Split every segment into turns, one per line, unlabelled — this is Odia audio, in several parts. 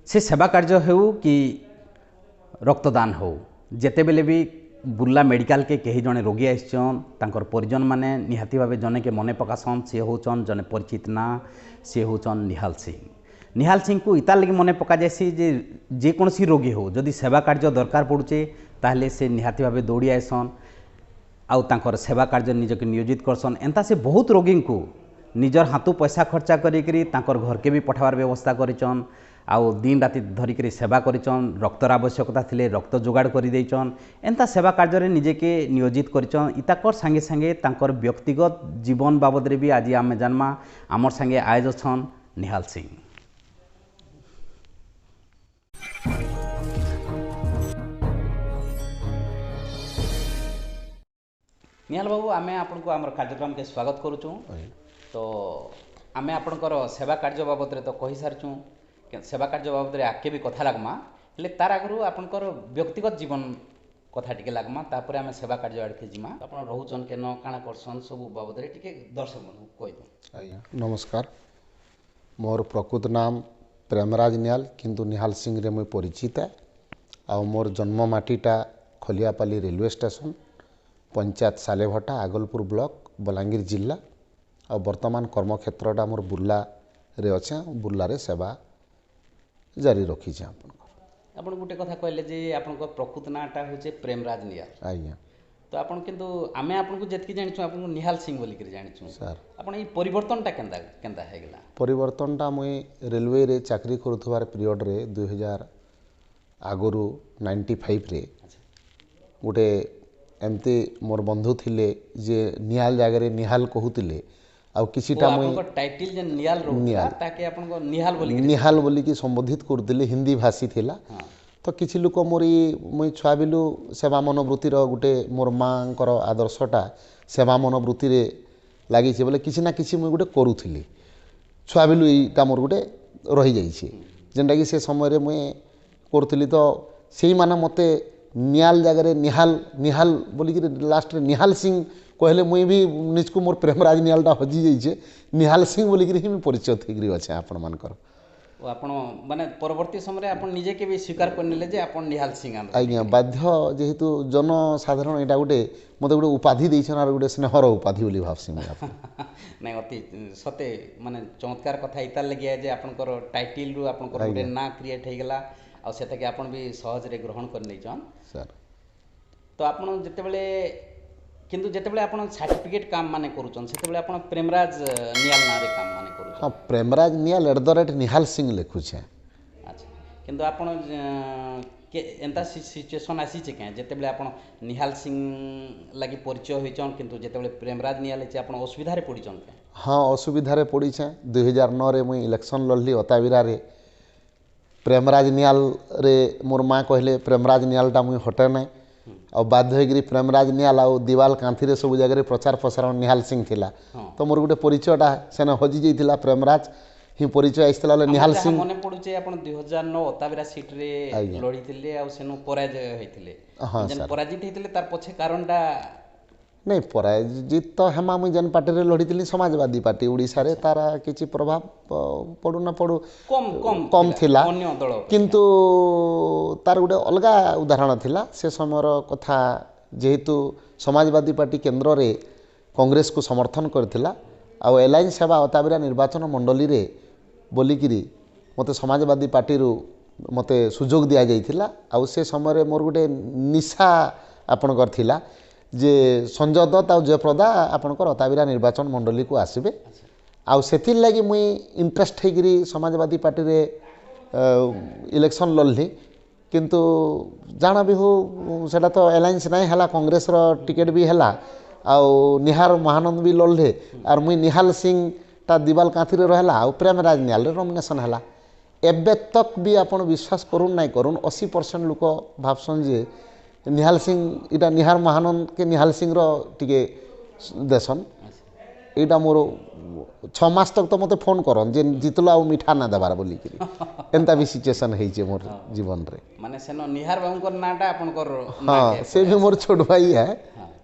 ସେ ସେବା କାର୍ଯ୍ୟ ହେଉ କି ରକ୍ତଦାନ ହେଉ, ଯେତେବେଲେ ବି ବୁର୍ଲା ମେଡ଼ିକାଲକେ କେହି ଜଣେ ରୋଗୀ ଆସିଛନ୍, ତାଙ୍କର ପରିଜନ ମାନେ ନିହାତି ଭାବେ ଜଣେକେ ମନେ ପକାସନ୍। ସିଏ ହେଉଛନ୍ ଜଣେ ପରିଚିତ ନାଁ, ସିଏ ହେଉଛନ୍ ନିହାଲ ସିଂ। ନିହାଲ ସିଂକୁ ଇତାର ଲାଗି ମନେ ପକାଯାଏସି ଯେ ଯେକୌଣସି ରୋଗୀ ହେଉ, ଯଦି ସେବା କାର୍ଯ୍ୟ ଦରକାର ପଡ଼ୁଛେ ତାହେଲେ ସେ ନିହାତି ଭାବେ ଦୌଡ଼ି ଆଏସନ୍ ଆଉ ତାଙ୍କର ସେବା କାର୍ଯ୍ୟ ନିଜକେ ନିୟୋଜିତ କରସନ୍। ଏନ୍ତା ସେ ବହୁତ ରୋଗୀଙ୍କୁ ନିଜର ହାତୁ ପଇସା ଖର୍ଚ୍ଚା କରିକିରି ତାଙ୍କର ଘରକେ ବି ପଠାବାର ବ୍ୟବସ୍ଥା କରିଛନ୍ ଆଉ ଦିନ ରାତି ଧରିକିରି ସେବା କରିଛନ୍। ରକ୍ତର ଆବଶ୍ୟକତା ଥିଲେ ରକ୍ତ ଯୋଗାଡ଼ କରିଦେଇଛନ୍। ଏନ୍ତା ସେବା କାର୍ଯ୍ୟରେ ନିଜକେ ନିୟୋଜିତ କରିଛନ୍। ଇତାକର ସାଙ୍ଗେ ସାଙ୍ଗେ ତାଙ୍କର ବ୍ୟକ୍ତିଗତ ଜୀବନ ବାବଦରେ ବି ଆଜି ଆମେ ଜାନ୍ମା। ଆମର୍ ସାଙ୍ଗେ ଆୟୋଜ ଅଛନ୍ ନିହାଲ ସିଂ। ନିହାଲ ବାବୁ, ଆମେ ଆପଣଙ୍କୁ ଆମର କାର୍ଯ୍ୟକ୍ରମକେ ସ୍ୱାଗତ କରୁଛୁଁ। ତ ଆମେ ଆପଣଙ୍କର ସେବା କାର୍ଯ୍ୟ ବାବଦରେ ତ କହିସାରିଛୁଁ, ସେବା କାର୍ଯ୍ୟ ବାବଦରେ ଆଗକେ ବି କଥା ଲାଗ୍ମା, ହେଲେ ତାର ଆଗରୁ ଆପଣଙ୍କର ବ୍ୟକ୍ତିଗତ ଜୀବନ କଥା ଟିକେ ଲାଗ୍ମା, ତାପରେ ଆମେ ସେବା କାର୍ଯ୍ୟ ଆଡ଼କେ ଯିମା। ଆପଣ ରହୁଛନ୍ କେନ, କାଣା କରସନ୍, ସବୁ ବାବଦରେ ଟିକେ ଦର୍ଶକମାନଙ୍କୁ କହିଦଉନ୍।
ଆଜ୍ଞା ନମସ୍କାର। ମୋର ପ୍ରକୃତ ନାମ ପ୍ରେମରାଜ ନିହାଲ, କିନ୍ତୁ ନିହାଲ ସିଂରେ ମୁଇଁ ପରିଚିତ। ଆଉ ମୋର ଜନ୍ମ ମାଟିଟା Khaliapali railway station, panchayat Salebhata, Agalpur block, Balangir ଜିଲ୍ଲା। ଆଉ ବର୍ତ୍ତମାନ କର୍ମକ୍ଷେତ୍ରଟା ମୋର ବୁର୍ଲାରେ ଅଛେ, ବୁର୍ଲାରେ ସେବା ଜାରି ରଖିଛେ। ଆପଣଙ୍କର
ଆପଣ ଗୋଟେ କଥା କହିଲେ ଯେ ଆପଣଙ୍କ ପ୍ରକୃତ ନାଁଟା ହେଉଛି ପ୍ରେମରାଜ ନିହାଲ।
ଆଜ୍ଞା।
ତ ଆପଣ କିନ୍ତୁ ଆମେ ଆପଣଙ୍କୁ ଯେତିକି ଜାଣିଛୁ, ଆପଣଙ୍କୁ ନିହାଲ ସିଂ ବୋଲିକିରି ଜାଣିଛୁ।
ସାର୍,
ଆପଣ ଏଇ ପରିବର୍ତ୍ତନଟା କେନ୍ତା କେନ୍ତା ହେଇଗଲା?
ପରିବର୍ତ୍ତନଟା ମୁଇଁ ରେଲୱେରେ ଚାକିରି କରୁଥିବାର ପିରିୟଡ଼ରେ 2000 ଆଗରୁ 95ରେ ଗୋଟେ ଏମିତି ମୋର ବନ୍ଧୁ ଥିଲେ ଯେ ନିହାଲ ଜାଗାରେ ନିହାଲ କହୁଥିଲେ। ଆଉ କିଛିଟା ମୁଇଁ
ଟାଇଟିଲ୍ ଯେ ନିହାଲ ରହୁଥିଲା ତାକେ ଆପଣଙ୍କ ନିହାଲ ବୋଲିକି
ନିହାଲ ବୋଲିକି ସମ୍ବୋଧିତ କରୁଥିଲେ, ହିନ୍ଦୀ ଭାଷୀ ଥିଲା। ତ କିଛି ଲୋକ ମୋର ମୁଇଁ ଛୁଆ ବେଲୁ ସେବା ମନୋବୃତ୍ତିର ଗୋଟେ ମୋର ମାଆଙ୍କର ଆଦର୍ଶଟା ସେବା ମନୋବୃତ୍ତିରେ ଲାଗିছে ବୋଲେ କିଛି ନା କିଛି ମୁଇଁ ଗୋଟେ କରୁଥିଲି ଛୁଆ ବେଲୁ। ଏଇଟା ମୋର ଗୋଟେ ରହିଯାଇଛି ଯେନ୍ଟାକି ସେ ସମୟରେ ମୁଇଁ କରୁଥିଲି। ତ ସେଇମାନେ ମୋତେ ନିହାଲ ଜାଗାରେ ନିହାଲ ନିହାଲ ବୋଲିକିରି ଲାଷ୍ଟରେ ନିହାଲ ସିଂ କହିଲେ। ମୁଇଁ ବି ନିଜକୁ ମୋର ପ୍ରେମରାଜ ନିହାଲଟା ହଜି ଯାଇଛେ, ନିହାଲ ସିଂ ବୋଲିକିରି ହିଁ ମୁଇଁ ପରିଚୟ ହେଇକିରି ଅଛେ ଆପଣମାନଙ୍କର।
ଆପଣ ମାନେ ପରବର୍ତ୍ତୀ ସମୟରେ ଆପଣ ନିଜେ କେବେ ସ୍ୱୀକାର କରିନେଲେ ଯେ ଆପଣ ନିହାଲ ସିଂ?
ଆଜ୍ଞା, ବାଧ୍ୟ, ଯେହେତୁ ଜନସାଧାରଣ ଏଇଟା ଗୋଟେ ମୋତେ ଗୋଟେ ଉପାଧି ଦେଇଛନ୍ ଆର୍ ଗୋଟେ ସ୍ନେହର ଉପାଧି ବୋଲି ଭାବସି ମୁଇଁ।
ନାଇଁ, ଅତି ସତେ ମାନେ ଚମତ୍କାର କଥା ଇତାର ଲାଗି ଯେ ଆପଣଙ୍କର ଟାଇଟିଲରୁ ଆପଣଙ୍କର ଗୋଟେ ନାଁ କ୍ରିଏଟ୍ ହେଇଗଲା ଆଉ ସେଟାକେ ଆପଣ ବି ସହଜରେ ଗ୍ରହଣ କରିନେଇଛନ୍।
ସାର୍,
ତ ଆପଣ ଯେତେବେଳେ କିନ୍ତୁ ଯେତେବେଳେ ଆପଣ ସାର୍ଟିଫିକେଟ୍ କାମ ମାନେ କରୁଛନ୍, ସେତେବେଳେ ଆପଣ ପ୍ରେମରାଜ ନିହାଲ ନାଁରେ କାମ ମାନେ କରୁଛନ୍?
ହଁ, Premraj Nihal at the rate Nihal Singh ଲେଖୁଛେ।
ଆଚ୍ଛା, କିନ୍ତୁ ଆପଣ ଏନ୍ତା ସିଚୁଏସନ୍ ଆସିছে କାଁ ଯେତେବେଳେ ଆପଣ ନିହାଲ ସିଂ ଲାଗି ପରିଚୟ ହେଇଛନ୍, କିନ୍ତୁ ଯେତେବେଳେ ପ୍ରେମରାଜ ନିହାଲ ହେଇছে, ଆପଣ ଅସୁବିଧାରେ ପଡ଼ିଛନ୍ କାଁ?
ହଁ, ଅସୁବିଧାରେ ପଡ଼ିଛେଁ। 2009ରେ ମୁଇଁ ଇଲେକ୍ସନ୍ ଲଢ଼ଲି ଅତାବିରାରେ ପ୍ରେମରାଜ ନିହାଲରେ। ମୋର୍ ମା କହିଲେ ପ୍ରେମରାଜ ନିହାଲଟା ମୁଇଁ ହଟେ ନାଇଁ, ଆଉ ବାଧ୍ୟ ହେଇକିରି ପ୍ରେମରାଜ ନିହାଲ ଆଉ ଦିୱାଲ କାନ୍ଥିରେ ସବୁ ଜାଗାରେ ପ୍ରଚାର ପ୍ରସାରଣ ନିହାଲ ସିଂ ଥିଲା। ତ ମୋର ଗୋଟେ ପରିଚୟଟା ସେନେ ହଜି ଯାଇଥିଲା, ପ୍ରେମରାଜ ହିଁ ପରିଚୟ ଆସିଥିଲା ବୋଲେ ନିହାଲ ସିଂ।
ମନେ ପଡୁଛି ଆପଣ 2009 ଅତାବିରା ସିଟ୍ରେ ଲଢ଼ିଥିଲେ ଆଉ ସେନୁ ପରାଜୟ ହେଇଥିଲେ।
ହଁ।
ପରାଜିତ ହେଇଥିଲେ, ତାର ପଛେ କାରଣଟା?
ନାଇଁ, ପରାଜିତ ତ ହେମା, ମୁଇଁ ଯେନ୍ ପାର୍ଟିରେ ଲଢ଼ିଥିଲି ସମାଜବାଦୀ ପାର୍ଟି ଓଡ଼ିଶାରେ, ତାର କିଛି ପ୍ରଭାବ ପଡ଼ୁ ନା ପଡ଼ୁ
କମ୍
କମ୍ ଥିଲା, କିନ୍ତୁ ତାର ଗୋଟେ ଅଲଗା ଉଦାହରଣ ଥିଲା ସେ ସମୟର କଥା। ଯେହେତୁ ସମାଜବାଦୀ ପାର୍ଟି କେନ୍ଦ୍ରରେ କଂଗ୍ରେସକୁ ସମର୍ଥନ କରିଥିଲା ଆଉ ଏଲାଇନ୍ସ ସେବା ଅତାବିରା ନିର୍ବାଚନ ମଣ୍ଡଳୀରେ ବୋଲିକିରି ମୋତେ ସମାଜବାଦୀ ପାର୍ଟିରୁ ମୋତେ ସୁଯୋଗ ଦିଆଯାଇଥିଲା। ଆଉ ସେ ସମୟରେ ମୋର ଗୋଟେ ନିଶା ଆପଣଙ୍କର ଥିଲା ଯେ ସଞ୍ଜୟ ଦତ୍ତ ଆଉ ଜୟପ୍ରଦା ଆପଣଙ୍କର ଅତାବିରା ନିର୍ବାଚନ ମଣ୍ଡଳୀକୁ ଆସିବେ, ଆଉ ସେଥିର୍ଲାଗି ମୁଇଁ ଇଣ୍ଟରେଷ୍ଟ ହେଇକିରି ସମାଜବାଦୀ ପାର୍ଟିରେ ଇଲେକ୍ସନ୍ ଲଢ଼ଲି। କିନ୍ତୁ ଜାଣ ବି ହଉ, ସେଟା ତ ଆଲାଏନ୍ସ ନାଇଁ ହେଲା, କଂଗ୍ରେସର ଟିକେଟ୍ ବି ହେଲା ଆଉ ନିହାର ମହାନନ୍ଦ ବି ଲଢ଼ଲେ, ଆର୍ ମୁଇଁ ନିହାଲ ସିଂଟା ଦିବାଲ କାନ୍ଥିରେ ରହେଲା ଆଉ ପ୍ରେମରାଜ ନିହାଲରେ ନମିନେସନ୍ ହେଲା। ଏବେ ତକ୍ ବି ଆପଣ ବିଶ୍ୱାସ କରୁନ୍ ନାଇଁ କରୁନ୍, 80% ଲୋକ ଭାବସନ୍ ଯେ ନିହାଲ ସିଂ ଇଟା ନିହାର ମହାନନ୍ଦକେ ନିହାଲ ସିଂର ଟିକେ ଦେସନ୍। ଏଇଟା ମୋର 6 ମାସ ତକ୍ ତ ମୋତେ ଫୋନ୍ କରନ୍ ଯେ ଜିତଲ ଆଉ ମିଠା ନା ଦେବାର ବୋଲିକିରି। ଏନ୍ତା ବି ସିଚୁଏସନ୍ ହେଇଛେ ମୋର ଜୀବନରେ।
ମାନେ ସେନ ନିହାର ବାବୁଙ୍କର ନାଁଟା ଆପଣଙ୍କର?
ହଁ, ସେ ବି ମୋର ଛୋଟ ଭାଇ ହେ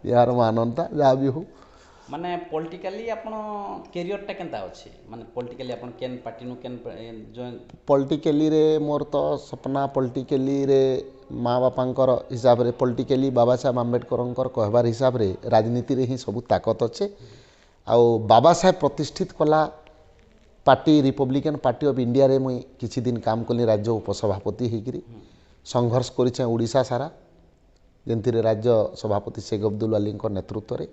ନିହାର ମହାନନ୍ଦଟା। ଯାହା ବି ହଉ।
ମାନେ ପଲିଟିକାଲି ଆପଣ କ୍ୟାରିୟରଟା କେନ୍ତା ଅଛି? ମାନେ ପଲିଟିକାଲି ଆପଣ କେନ୍ ପାର୍ଟିନୁ କେନ୍ ଜଏନ୍?
ପଲିଟିକାଲିରେ ମୋର ତ ସପନା ପଲିଟିକାଲିରେ ମା ବାପାଙ୍କର ହିସାବରେ, ପଲିଟିକାଲି ବାବା ସାହେବ ଆମ୍ବେଦକରଙ୍କର କହିବାର ହିସାବରେ ରାଜନୀତିରେ ହିଁ ସବୁ ତାକତ ଅଛେ। ଆଉ ବାବା ସାହେବ ପ୍ରତିଷ୍ଠିତ କଲା ପାର୍ଟି ରିପବ୍ଲିକାନ୍ ପାର୍ଟି ଅଫ୍ ଇଣ୍ଡିଆରେ ମୁଇଁ କିଛି ଦିନ କାମ କଲି, ରାଜ୍ୟ ଉପସଭାପତି ହେଇକିରି ସଂଘର୍ଷ କରିଛେଁ ଓଡ଼ିଶା ସାରା, ଯେନ୍ଥିରେ ରାଜ୍ୟ ସଭାପତି ଶେଖ ଅବଦୁଲ ଅଲିଙ୍କ ନେତୃତ୍ୱରେ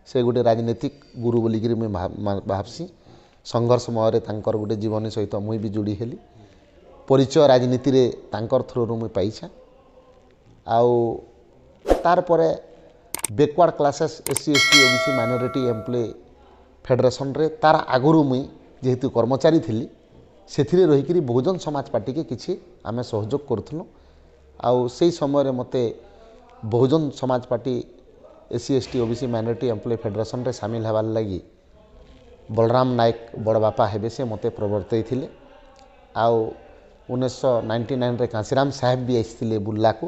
ସେ ଗୋଟେ ରାଜନୈତିକ ଗୁରୁ ବୋଲିକିରି ମୁଇଁ ଭାବସି। ସଂଘର୍ଷମୟରେ ତାଙ୍କର ଗୋଟେ ଜୀବନୀ ସହିତ ମୁଇଁ ବି ଯୋଡ଼ି ହେଲି, ପରିଚୟ ରାଜନୀତିରେ ତାଙ୍କର ଥ୍ରୋରୁ ମୁଇଁ ପାଇଛେଁ। ଆଉ ତାର୍ ପରେ backward classes S C S T O B C minority employee ଫେଡେରେସନ୍ରେ ତାର ଆଗରୁ ମୁଇଁ ଯେହେତୁ କର୍ମଚାରୀ ଥିଲି, ସେଥିରେ ରହିକିରି ବହୁଜନ ସମାଜ ପାର୍ଟିକେ କିଛି ଆମେ ସହଯୋଗ କରୁଥିଲୁ। ଆଉ ସେଇ ସମୟରେ ମୋତେ Bahujan Samaj party S C S T O B C minority employee ଫେଡେରେସନ୍ରେ ସାମିଲ ହେବାର୍ ଲାଗି ବଳରାମ ନାୟକ ବଡ଼ ବାପା ହେବେ, ସେ ମୋତେ ପ୍ରବର୍ତ୍ତେଇଥିଲେ। ଆଉ 1999ରେ କାଶୀରାମ ସାହେବ ବି ଆସିଥିଲେ ବୁର୍ଲାକୁ,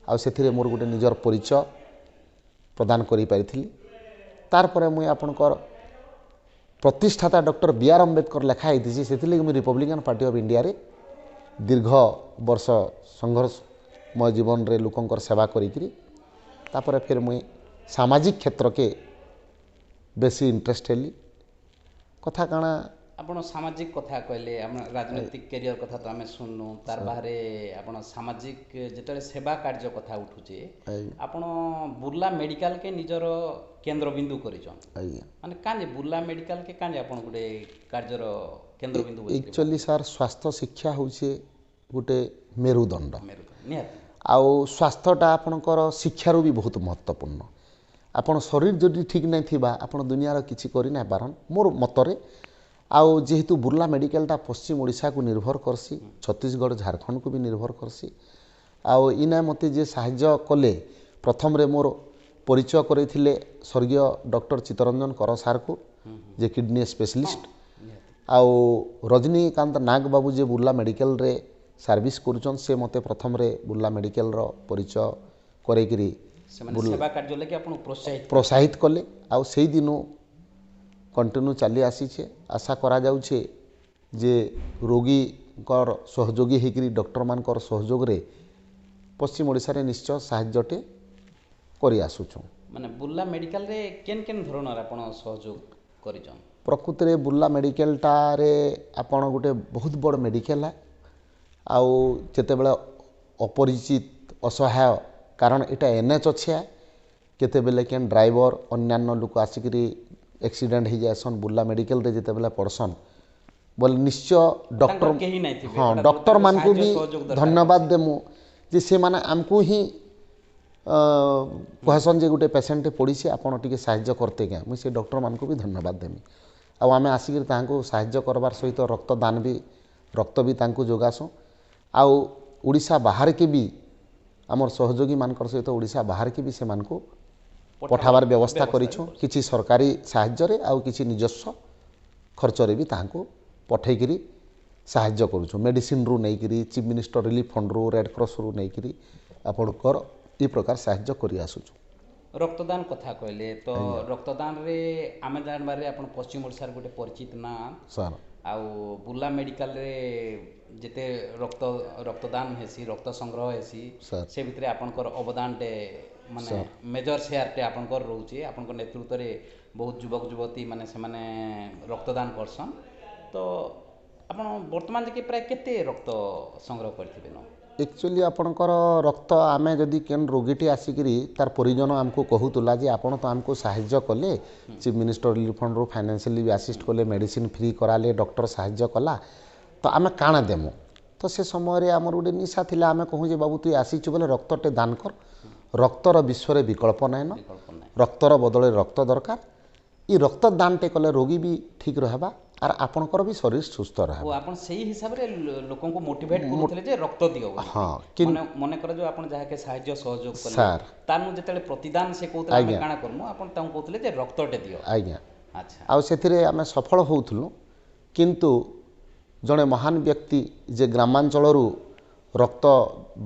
ଆଉ ସେଥିରେ ମୋର ଗୋଟେ ନିଜର ପରିଚୟ ପ୍ରଦାନ କରିପାରିଥିଲି। ତାର୍ ପରେ ମୁଇଁ ଆପଣଙ୍କର ପ୍ରତିଷ୍ଠାତା ଡକ୍ଟର ବି ଆର୍ ଅମ୍ବେଦକର ଲେଖା ହେଇଥିସି, ସେଥିଲାଗି ମୁଇଁ ରିପବ୍ଲିକାନ୍ ପାର୍ଟି ଅଫ୍ ଇଣ୍ଡିଆରେ ଦୀର୍ଘ ବର୍ଷ ସଂଘର୍ଷମୟ ଜୀବନରେ ଲୋକଙ୍କର ସେବା କରିକିରି ତାପରେ ଫେର୍ ମୁଇଁ ସାମାଜିକ କ୍ଷେତ୍ରକେ ବେଶୀ ଇଣ୍ଟରେଷ୍ଟ ହେଲି। କଥା କାଣା,
ଆପଣ ସାମାଜିକ କଥା କହିଲେ, ଆମ ରାଜନୈତିକ କ୍ୟାରିୟର କଥା ତ ଆମେ ଶୁଣୁନୁ, ତାର ବାହାରେ ଆପଣ ସାମାଜିକ ଯେତେବେଳେ ସେବା କାର୍ଯ୍ୟ କଥା ଉଠୁଛେ, ଆପଣ ବୁର୍ଲା ମେଡ଼ିକାଲକେ ନିଜର କେନ୍ଦ୍ରବିନ୍ଦୁ କରିଛନ୍।
ଆଜ୍ଞା।
ମାନେ କାଁଜେ ବୁର୍ଲା ମେଡ଼ିକାଲକେ କାଁଜେ ଆପଣ ଗୋଟେ କାର୍ଯ୍ୟର କେନ୍ଦ୍ରବିନ୍ଦୁ ବୋଲିକିରି?
ଏକ୍ଚୁଆଲି ସାର୍, ସ୍ୱାସ୍ଥ୍ୟ ଶିକ୍ଷା ହେଉଛି ଗୋଟେ ମେରୁଦଣ୍ଡ।
ମେରୁଦଣ୍ଡ, ନିହାତି।
ଆଉ ସ୍ୱାସ୍ଥ୍ୟଟା ଆପଣଙ୍କର ଶିକ୍ଷାରୁ ବି ବହୁତ ମହତ୍ତ୍ୱପୂର୍ଣ୍ଣ। ଆପଣ ଶରୀର ଯଦି ଠିକ୍ ନାଇଁ ଥିବା, ଆପଣ ଦୁନିଆର କିଛି କରି ନାଇଁ ପାରନ୍ ମୋର ମତରେ। ଆଉ ଯେହେତୁ ବୁର୍ଲା ମେଡ଼ିକାଲଟା ପଶ୍ଚିମ ଓଡ଼ିଶାକୁ ନିର୍ଭର କର୍ସି, ଛତିଶଗଡ଼ ଝାଡ଼ଖଣ୍ଡକୁ ବି ନିର୍ଭର କର୍ସି, ଆଉ ଇନେ ମୋତେ ଯିଏ ସାହାଯ୍ୟ କଲେ, ପ୍ରଥମରେ ମୋର ପରିଚୟ କରେଇଥିଲେ ସ୍ୱର୍ଗୀୟ ଡକ୍ଟର ଚିତ୍ତରଞ୍ଜନ କର ସାର୍କୁ, ଯେ କିଡ଼ନୀ ସ୍ପେଶାଲିଷ୍ଟ, ଆଉ ରଜନୀକାନ୍ତ ନାଗ ବାବୁ ଯେ ବୁର୍ଲା ମେଡ଼ିକାଲରେ ସର୍ଭିସ୍ କରୁଛନ୍, ସେ ମୋତେ ପ୍ରଥମରେ ବୁର୍ଲା ମେଡ଼ିକାଲର ପରିଚୟ କରେଇକିରି
ସେମାନେ ସେବା କାର୍ଯ୍ୟ ଲାଗି ଆପଣଙ୍କୁ ପ୍ରୋତ୍ସାହିତ
ପ୍ରୋତ୍ସାହିତ କଲେ। ଆଉ ସେଇ ଦିନୁ କଣ୍ଟିନ୍ୟୁ ଚାଲି ଆସିଛେ। ଆଶା କରାଯାଉଛେ ଯେ ରୋଗୀଙ୍କର ସହଯୋଗୀ ହେଇକିରି ଡକ୍ଟରମାନଙ୍କର ସହଯୋଗରେ ପଶ୍ଚିମ ଓଡ଼ିଶାରେ ନିଶ୍ଚୟ ସାହାଯ୍ୟଟେ କରି ଆସୁଛୁଁ।
ମାନେ ବୁର୍ଲା ମେଡ଼ିକାଲରେ କେନ୍ କେନ୍ ଧରଣର ଆପଣ ସହଯୋଗ କରିଛନ୍?
ପ୍ରକୃତରେ ବୁର୍ଲା ମେଡ଼ିକାଲଟାରେ ଆପଣ ଗୋଟେ ବହୁତ ବଡ଼ ମେଡ଼ିକାଲ। ଆଉ ଯେତେବେଳେ ଅପରିଚିତ ଅସହାୟ, କାରଣ ଏଇଟା ଏନ୍ ଏଚ୍ ଅଛେ, କେତେବେଲେ କେନ୍ ଡ୍ରାଇଭର ଅନ୍ୟାନ୍ୟ ଲୋକ ଆସିକିରି ଆକ୍ସିଡେଣ୍ଟ ହେଇଯାଏସନ୍, ବୁର୍ଲା ମେଡ଼ିକାଲରେ ଯେତେବେଲେ ପଡ଼ସନ୍ ବୋଲେ ନିଶ୍ଚୟ ଡକ୍ଟର
ତାଙ୍କର କେହି ନାଇଁ ଥିବେ।
ହଁ,
ହଠାତ୍
ଡକ୍ଟରମାନଙ୍କୁ
ସାହାଯ୍ୟ
ବି
ସହଯୋଗ ଦରକାର।
ଧନ୍ୟବାଦ ଦେମୁ ଯେ ସେମାନେ ଆମକୁ ହିଁ କହେସନ୍ ଯେ ଗୋଟେ ପେସେଣ୍ଟଟେ ପଡ଼ିছে, ଆପଣ ଟିକେ ସାହାଯ୍ୟ କରତେ କେଁ। ମୁଇଁ ସେ ଡକ୍ଟରମାନଙ୍କୁ ବି ଧନ୍ୟବାଦ ଦେମି। ଆଉ ଆମେ ଆସିକିରି ତାହାଙ୍କୁ ସାହାଯ୍ୟ କରବାର୍ ସହିତ ରକ୍ତଦାନ ବି, ରକ୍ତ ବି ତାଙ୍କୁ ଯୋଗାସୁଁ। ଆଉ ଓଡ଼ିଶା ବାହାରକେ ବି ଆମର ସହଯୋଗୀମାନଙ୍କର ସହିତ ଓଡ଼ିଶା ବାହାରକେ ବି ସେମାନଙ୍କୁ ପଠାବାର ବ୍ୟବସ୍ଥା କରିଛୁଁ, କିଛି ସରକାରୀ ସାହାଯ୍ୟରେ ଆଉ କିଛି ନିଜସ୍ୱ ଖର୍ଚ୍ଚରେ ବି ତାହାଙ୍କୁ ପଠେଇକିରି ସାହାଯ୍ୟ କରୁଛୁ। ମେଡ଼ିସିନରୁ ନେଇକିରି ଚିଫ୍ ମିନିଷ୍ଟର ରିଲିଫ୍ ଫଣ୍ଡରୁ, ରେଡ଼୍ କ୍ରସ୍ରୁ ନେଇକିରି ଆପଣଙ୍କର ଏ ପ୍ରକାର ସାହାଯ୍ୟ କରି ଆସୁଛୁ।
ରକ୍ତଦାନ କଥା କହିଲେ ତ ରକ୍ତଦାନରେ ଆମେ ଜାଣିବାରେ ଆପଣ ପଶ୍ଚିମ ଓଡ଼ିଶାର ଗୋଟେ ପରିଚିତ ନାଁ।
ସାର୍।
ଆଉ ବୁର୍ଲା ମେଡ଼ିକାଲରେ ଯେତେ ରକ୍ତଦାନ ହେସି, ରକ୍ତ ସଂଗ୍ରହ ହେସି,
ସାର୍।
ସେ ଭିତରେ ଆପଣଙ୍କର ଅବଦାନଟେ ମାନେ ମେଜର ସେୟାରଟେ ଆପଣଙ୍କର ରହୁଛି। ଆପଣଙ୍କ ନେତୃତ୍ୱରେ ବହୁତ ଯୁବକ ଯୁବତୀ ମାନେ ସେମାନେ ରକ୍ତଦାନ କରସନ୍। ତ ଆପଣ ବର୍ତ୍ତମାନ ଯାକେ ପ୍ରାୟ କେତେ ରକ୍ତ ସଂଗ୍ରହ କରିଥିବେ ନ?
ଏକ୍ଚୁଆଲି ଆପଣଙ୍କର ରକ୍ତ ଆମେ ଯଦି କେନ୍ ରୋଗୀଟି ଆସିକିରି ତାର ପରିଜନ ଆମକୁ କହୁଥିଲା ଯେ ଆପଣ ତ ଆମକୁ ସାହାଯ୍ୟ କଲେ, ଚିଫ୍ ମିନିଷ୍ଟର ରିଲିଫ୍ ଫଣ୍ଡରୁ ଫାଇନାନ୍ସିଆଲି ବି ଆସିଷ୍ଟ କଲେ, ମେଡ଼ିସିନ ଫ୍ରି କରାଲେ, ଡକ୍ଟର ସାହାଯ୍ୟ କଲା, ତ ଆମେ କାଣା ଦେମୁ? ତ ସେ ସମୟରେ ଆମର ଗୋଟେ ନିଶା ଥିଲା, ଆମେ କହୁ ଯେ ବାବୁ, ତୁଇ ଆସିଛୁ ବୋଲେ ରକ୍ତଟେ ଦାନ କର, ରକ୍ତର ବିଶ୍ୱରେ ବିକଳ୍ପ ନାଇଁନ।
ବିକଳ୍ପ ନାହିଁ।
ରକ୍ତର ବଦଳରେ ରକ୍ତ ଦରକାର। ଇ ରକ୍ତ ଦାନଟେ କଲେ ରୋଗୀ ବି ଠିକ୍ ରହିବା ଆର୍ ଆପଣଙ୍କର ବି ଶରୀର ସୁସ୍ଥ ରହିବା।
ଓ, ଆପଣ ସେଇ ହିସାବରେ ଲୋକଙ୍କୁ ମୋଟିଭେଟ୍ କରୁଥିଲେ ଯେ ରକ୍ତ ଦିଅ ବୋଲି।
ହଁ।
ମନେ କର ଯୋଉ ଆପଣ ଯାହାକେ ସାହାଯ୍ୟ ସହଯୋଗ କଲେ,
ସାର୍।
ତାନୁ ଯେତେବେଳେ ପ୍ରତିଦାନ ସେ କହୁଥିଲେ ଆମେ କାଣା କରମୁ, ଆପଣ ତାଙ୍କୁ କହୁଥିଲେ ଯେ ରକ୍ତଟେ ଦିଅ।
ଆଜ୍ଞା।
ଆଚ୍ଛା।
ଆଉ ସେଥିରେ ଆମେ ସଫଳ ହେଉଥିଲୁ। କିନ୍ତୁ ଜଣେ ମହାନ ବ୍ୟକ୍ତି ଯେ ଗ୍ରାମାଞ୍ଚଳରୁ ରକ୍ତ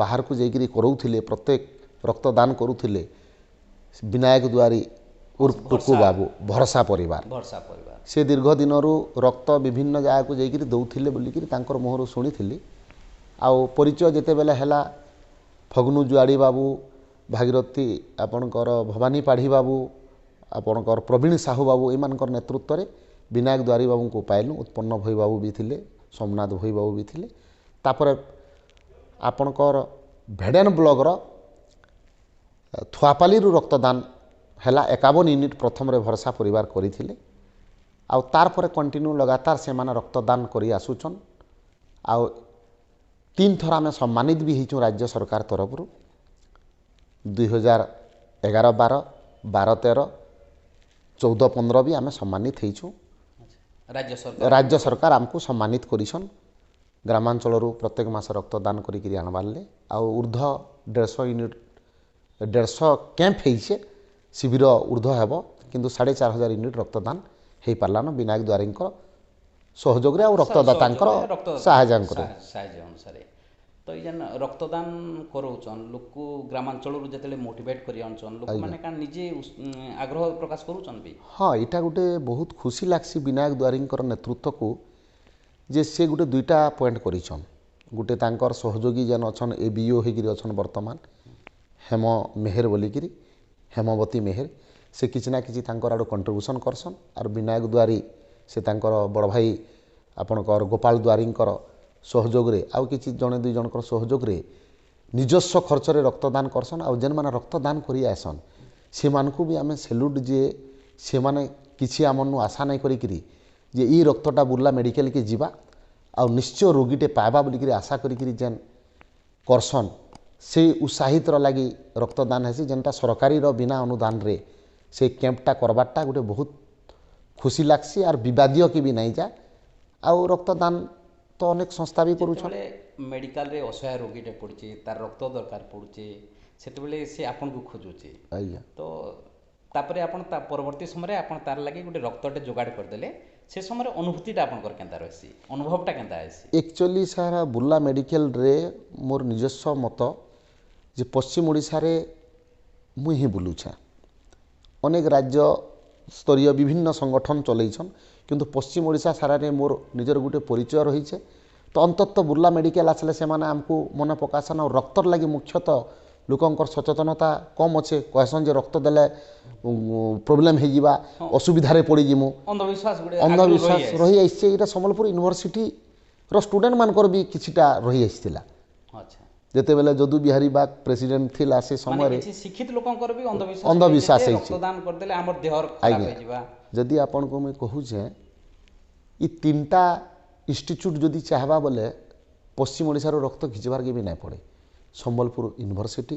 ବାହାରକୁ ଯାଇକିରି କରଉଥିଲେ, ପ୍ରତ୍ୟେକ ରକ୍ତଦାନ କରୁଥିଲେ, ବିନାୟକ ଦୁଆରୀ ଉର୍ଫ ଟୁକୁ ବାବୁ, ଭରସା ପରିବାର।
ଭରସା ପରିବାର।
ସେ ଦୀର୍ଘ ଦିନରୁ ରକ୍ତ ବିଭିନ୍ନ ଜାଗାକୁ ଯାଇକିରି ଦେଉଥିଲେ ବୋଲିକିରି ତାଙ୍କର ମୁହଁରୁ ଶୁଣିଥିଲି। ଆଉ ପରିଚୟ ଯେତେବେଲେ ହେଲା, ଫଗ୍ନୁ ଜୁଆଡ଼ି ବାବୁ, ଭାଗୀରଥୀ ଆପଣଙ୍କର ଭବାନୀ ପାଢ଼ୀ ବାବୁ, ଆପଣଙ୍କର ପ୍ରବୀଣ ସାହୁ ବାବୁ, ଏମାନଙ୍କର ନେତୃତ୍ୱରେ ବିନାୟକ ଦ୍ୱାରୀ ବାବୁଙ୍କୁ ପାଇଲୁ। ଉତ୍ପନ୍ନ ଭୋଇ ବାବୁ ବି ଥିଲେ, ସୋମନାଥ ଭୋଇ ବାବୁ ବି ଥିଲେ। ତାପରେ ଆପଣଙ୍କର ଭେଡ଼େନ ବ୍ଲକର ଥୁଆପାଲିରୁ ରକ୍ତଦାନ ହେଲା 51 ୟୁନିଟ୍ ପ୍ରଥମରେ ଭରସା ପରିବାର କରିଥିଲେ। ଆଉ ତାରପରେ କଣ୍ଟିନ୍ୟୁ ଲଗାତାର ସେମାନେ ରକ୍ତଦାନ କରି ଆସୁଛନ୍। ଆଉ 3 ଥର ଆମେ ସମ୍ମାନିତ ବି ହେଇଛୁଁ ରାଜ୍ୟ ସରକାର ତରଫରୁ, 2011 12, 12 13, 14 15 ବି ଆମେ ସମ୍ମାନିତ ହେଇଛୁଁ। ରାଜ୍ୟ ସରକାର ଆମକୁ ସମ୍ମାନିତ କରିଛନ୍ ଗ୍ରାମାଞ୍ଚଳରୁ ପ୍ରତ୍ୟେକ ମାସ ରକ୍ତଦାନ କରିକିରି ଆଣବାର୍ଲେ। ଆଉ ଉର୍ଦ୍ଧ୍ୱ 150 ୟୁନିଟ୍, 150 କ୍ୟାମ୍ପ ହେଇଛେ, ଶିବିର ଉର୍ଦ୍ଧ୍ୱ ହେବ, କିନ୍ତୁ 4500 ୟୁନିଟ୍ ରକ୍ତଦାନ ହେଇପାରିଲାନ ବିନାୟକ ଦ୍ୱାରୀଙ୍କ ସହଯୋଗରେ ଆଉ ରକ୍ତଦାତାଙ୍କର ସାହାଯ୍ୟ
ସାହାଯ୍ୟ ଅନୁସାରେ। ତ ଏଇ ଯେନ୍ ରକ୍ତଦାନ କରଉଛନ୍ ଲୋକ, ଗ୍ରାମାଞ୍ଚଳରୁ ଯେତେବେଳେ ମୋଟିଭେଟ୍ କରି ଆଣୁଛନ୍ ଲୋକମାନେ, କାରଣ ନିଜେ ଆଗ୍ରହ ପ୍ରକାଶ କରୁଛନ୍ ବି?
ହଁ, ଏଇଟା ଗୋଟେ ବହୁତ ଖୁସି ଲାଗ୍ସି ବିନାୟକ ଦ୍ୱାରୀଙ୍କର ନେତୃତ୍ୱକୁ ଯେ ସେ ଗୋଟେ 2ଟା ପଏଣ୍ଟ କରିଛନ୍। ଗୋଟେ ତାଙ୍କର ସହଯୋଗୀ ଯେନ୍ ଅଛନ୍, ଏ ବି ଓ ହେଇକିରି ଅଛନ୍ ବର୍ତ୍ତମାନ, ହେମ ମେହେର ବୋଲିକିରି, ହେମବତୀ ମେହେର, ସେ କିଛି ନା କିଛି ତାଙ୍କର ଆଡ଼ୁ କଣ୍ଟ୍ରିବ୍ୟୁସନ୍ କରସନ୍। ଆର୍ ବିନାୟକ ଦ୍ୱାରୀ ସେ ତାଙ୍କର ବଡ଼ ଭାଇ ଆପଣଙ୍କର ଗୋପାଳ ଦ୍ୱାରୀଙ୍କର ସହଯୋଗରେ ଆଉ କିଛି ଜଣେ ଦୁଇ ଜଣଙ୍କର ସହଯୋଗରେ ନିଜସ୍ୱ ଖର୍ଚ୍ଚରେ ରକ୍ତଦାନ କରସନ୍। ଆଉ ଯେନ୍ମାନେ ରକ୍ତଦାନ କରି ଆସନ୍ ସେମାନଙ୍କୁ ବି ଆମେ ସେଲ୍ୟୁଟ୍ ଯେ ସେମାନେ କିଛି ଆମନୁ ଆଶା ନାଇଁ କରିକିରି ଯେ ଇ ରକ୍ତଟା ବୁର୍ଲା ମେଡ଼ିକାଲକେ ଯିବା ଆଉ ନିଶ୍ଚୟ ରୋଗୀଟେ ପାଇବା ବୋଲିକିରି ଆଶା କରିକିରି ଯେନ୍ କରସନ୍, ସେ ଉତ୍ସାହିତର ଲାଗି ରକ୍ତଦାନ ହେସି। ଯେନ୍ଟା ସରକାରୀର ବିନା ଅନୁଦାନରେ ସେ କ୍ୟାମ୍ପଟା କରବାରଟା ଗୋଟେ ବହୁତ ଖୁସି ଲାଗ୍ସି, ଆର୍ ବିବାଦୀୟ କି ବି ନାଇଁ ଯା। ଆଉ ରକ୍ତଦାନ ତ ଅନେକ ସଂସ୍ଥା ବି କରୁଛନ୍।
ମେଡ଼ିକାଲରେ ଅସହାୟ ରୋଗୀଟେ ପଡ଼ିଛି, ତାର ରକ୍ତ ଦରକାର ପଡ଼ୁଛି, ସେତେବେଳେ ସେ ଆପଣଙ୍କୁ ଖୋଜୁଛି।
ଆଜ୍ଞା।
ତ ତାପରେ ଆପଣ ତା ପରବର୍ତ୍ତୀ ସମୟରେ ଆପଣ ତାର ଲାଗି ଗୋଟେ ରକ୍ତଟେ ଯୋଗାଡ଼ କରିଦେଲେ, ସେ ସମୟରେ ଅନୁଭୂତିଟା ଆପଣଙ୍କର କେନ୍ତା ରହିସି, ଅନୁଭବଟା କେନ୍ତା ଆଇସି?
ଆକ୍ଚୁଆଲି ସାର୍, ବୁର୍ଲା ମେଡ଼ିକାଲରେ ମୋର ନିଜସ୍ୱ ମତ ଯେ ପଶ୍ଚିମ ଓଡ଼ିଶାରେ ମୁଇଁ ହିଁ ବୁଲୁଛେଁ। ଅନେକ ରାଜ୍ୟ ସ୍ତରୀୟ ବିଭିନ୍ନ ସଂଗଠନ ଚଲେଇଛନ୍, କିନ୍ତୁ ପଶ୍ଚିମ ଓଡ଼ିଶା ସାରାରେ ମୋର ନିଜର ଗୋଟେ ପରିଚୟ ରହିଛେ। ତ ଅନ୍ତତଃ ବୁର୍ଲା ମେଡ଼ିକାଲ ଆସିଲେ ସେମାନେ ଆମକୁ ମନେ ପକାସନ୍। ଆଉ ରକ୍ତର ଲାଗି ମୁଖ୍ୟତଃ ଲୋକଙ୍କର ସଚେତନତା କମ୍ ଅଛେ, କହେସନ୍ ଯେ ରକ୍ତ ଦେଲେ ପ୍ରୋବ୍ଲେମ୍ ହେଇଯିବା, ଅସୁବିଧାରେ ପଡ଼ିଯିମୁ,
ଅନ୍ଧବିଶ୍ୱାସ
ଅନ୍ଧବିଶ୍ୱାସ ରହିଆସିছে। ଏଇଟା ସମ୍ବଲପୁର ୟୁନିଭର୍ସିଟିର ଷ୍ଟୁଡେଣ୍ଟମାନଙ୍କର ବି କିଛିଟା ରହିଆସିଥିଲା। ଯେତେବେଳେ ଯଦୁ ବିହାରୀ ବାଗ ପ୍ରେସିଡେଣ୍ଟ ଥିଲା ସେ ସମୟରେ
ଶିକ୍ଷିତ ଲୋକଙ୍କର ବି
ଅନ୍ଧବିଶ୍ୱାସ ହେଇଛି।
ଆଜ୍ଞା,
ଯଦି ଆପଣଙ୍କୁ ମୁଇଁ କହୁଛେ, ଇ 3ଟା ଇନଷ୍ଟିଚ୍ୟୁଟ୍ ଯଦି ଚାହେବା ବୋଲେ ପଶ୍ଚିମ ଓଡ଼ିଶାରୁ ରକ୍ତ ଘିଚବାର୍କେ ବି ନାଇଁ ପଡ଼େ। ସମ୍ବଲପୁର ୟୁନିଭର୍ସିଟି,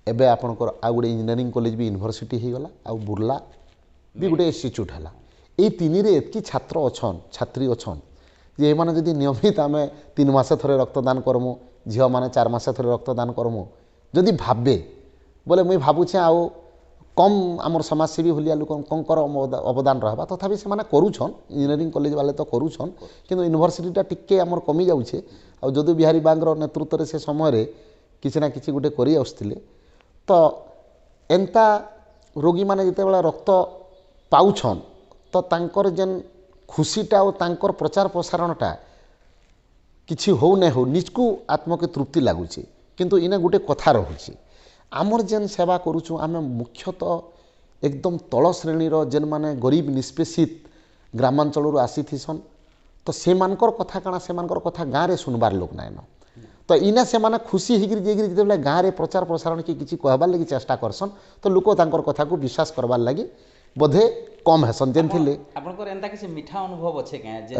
ଏବେ ଆପଣଙ୍କର ଆଉ ଗୋଟେ ଇଞ୍ଜିନିୟରିଂ କଲେଜ ବି ୟୁନିଭର୍ସିଟି ହେଇଗଲା, ଆଉ ବୁର୍ଲା ବି ଗୋଟେ ଇନଷ୍ଟିଚ୍ୟୁଟ୍ ହେଲା। ଏଇ 3ରେ ଏତ୍କି ଛାତ୍ର ଅଛନ୍, ଛାତ୍ରୀ ଅଛନ୍ ଯେ ଏମାନେ ଯଦି ନିୟମିତ ଆମେ 3 ମାସ ଥରେ ରକ୍ତଦାନ କରମୁ, ଝିଅମାନେ 4 ମାସ ଥରେ ରକ୍ତଦାନ କରମୁ ଯଦି ଭାବବେ ବୋଲେ, ମୁଇଁ ଭାବୁଛେଁ ଆଉ କମ୍ ଆମର ସମାଜସେବୀ ଭଳିଆ ଲୋକଙ୍କର ଅବଦାନ ରହିବା। ତଥାପି ସେମାନେ କରୁଛନ୍, ଇଞ୍ଜିନିୟରିଂ କଲେଜ ବାଲେ ତ କରୁଛନ୍, କିନ୍ତୁ ୟୁନିଭର୍ସିଟିଟା ଟିକେ ଆମର କମି ଯାଉଛେ। ଆଉ ଯଦୁ ବିହାରୀ ବାଗର ନେତୃତ୍ୱରେ ସେ ସମୟରେ କିଛି ନା କିଛି ଗୋଟେ କରି ଆସୁଥିଲେ। ତ ଏନ୍ତା ରୋଗୀମାନେ ଯେତେବେଳେ ରକ୍ତ ପାଉଛନ୍ ତ ତାଙ୍କର ଯେନ୍ ଖୁସିଟା ଆଉ ତାଙ୍କର ପ୍ରଚାର ପ୍ରସାରଣଟା କିଛି ହଉ ନାଇଁ ହଉ, ନିଜକୁ ଆତ୍ମକେ ତୃପ୍ତି ଲାଗୁଛେ। କିନ୍ତୁ ଇନେ ଗୋଟେ କଥା ରହୁଛି, ଆମର ଯେନ୍ ସେବା କରୁଛୁଁ ଆମେ ମୁଖ୍ୟତଃ ଏକଦମ ତଳ ଶ୍ରେଣୀର ଯେନ୍ମାନେ ଗରିବ ନିଷ୍ପେଷିତ ଗ୍ରାମାଞ୍ଚଳରୁ ଆସିଥିସନ୍, ତ ସେମାନଙ୍କର କଥା କାଣା, ସେମାନଙ୍କର କଥା ଗାଁରେ ଶୁଣବାର୍ ଲୋକ ନାଇଁନ। ତ ଇନେ ସେମାନେ ଖୁସି ହେଇକିରି ଯାଇକିରି ଯେତେବେଳେ ଗାଁରେ ପ୍ରଚାର ପ୍ରସାରଣ କି କିଛି କହିବାର୍ ଲାଗି ଚେଷ୍ଟା କରସନ୍, ତ ଲୋକ ତାଙ୍କର କଥାକୁ ବିଶ୍ୱାସ କରବାର୍ ଲାଗି ବୋଧେ କମ୍ ହେସନ୍ ଯେନ୍ ଥିଲେ।
ଆପଣଙ୍କର ଏନ୍ତା କିଛି ମିଠା ଅନୁଭବ ଅଛେ କେଁ, ଯେ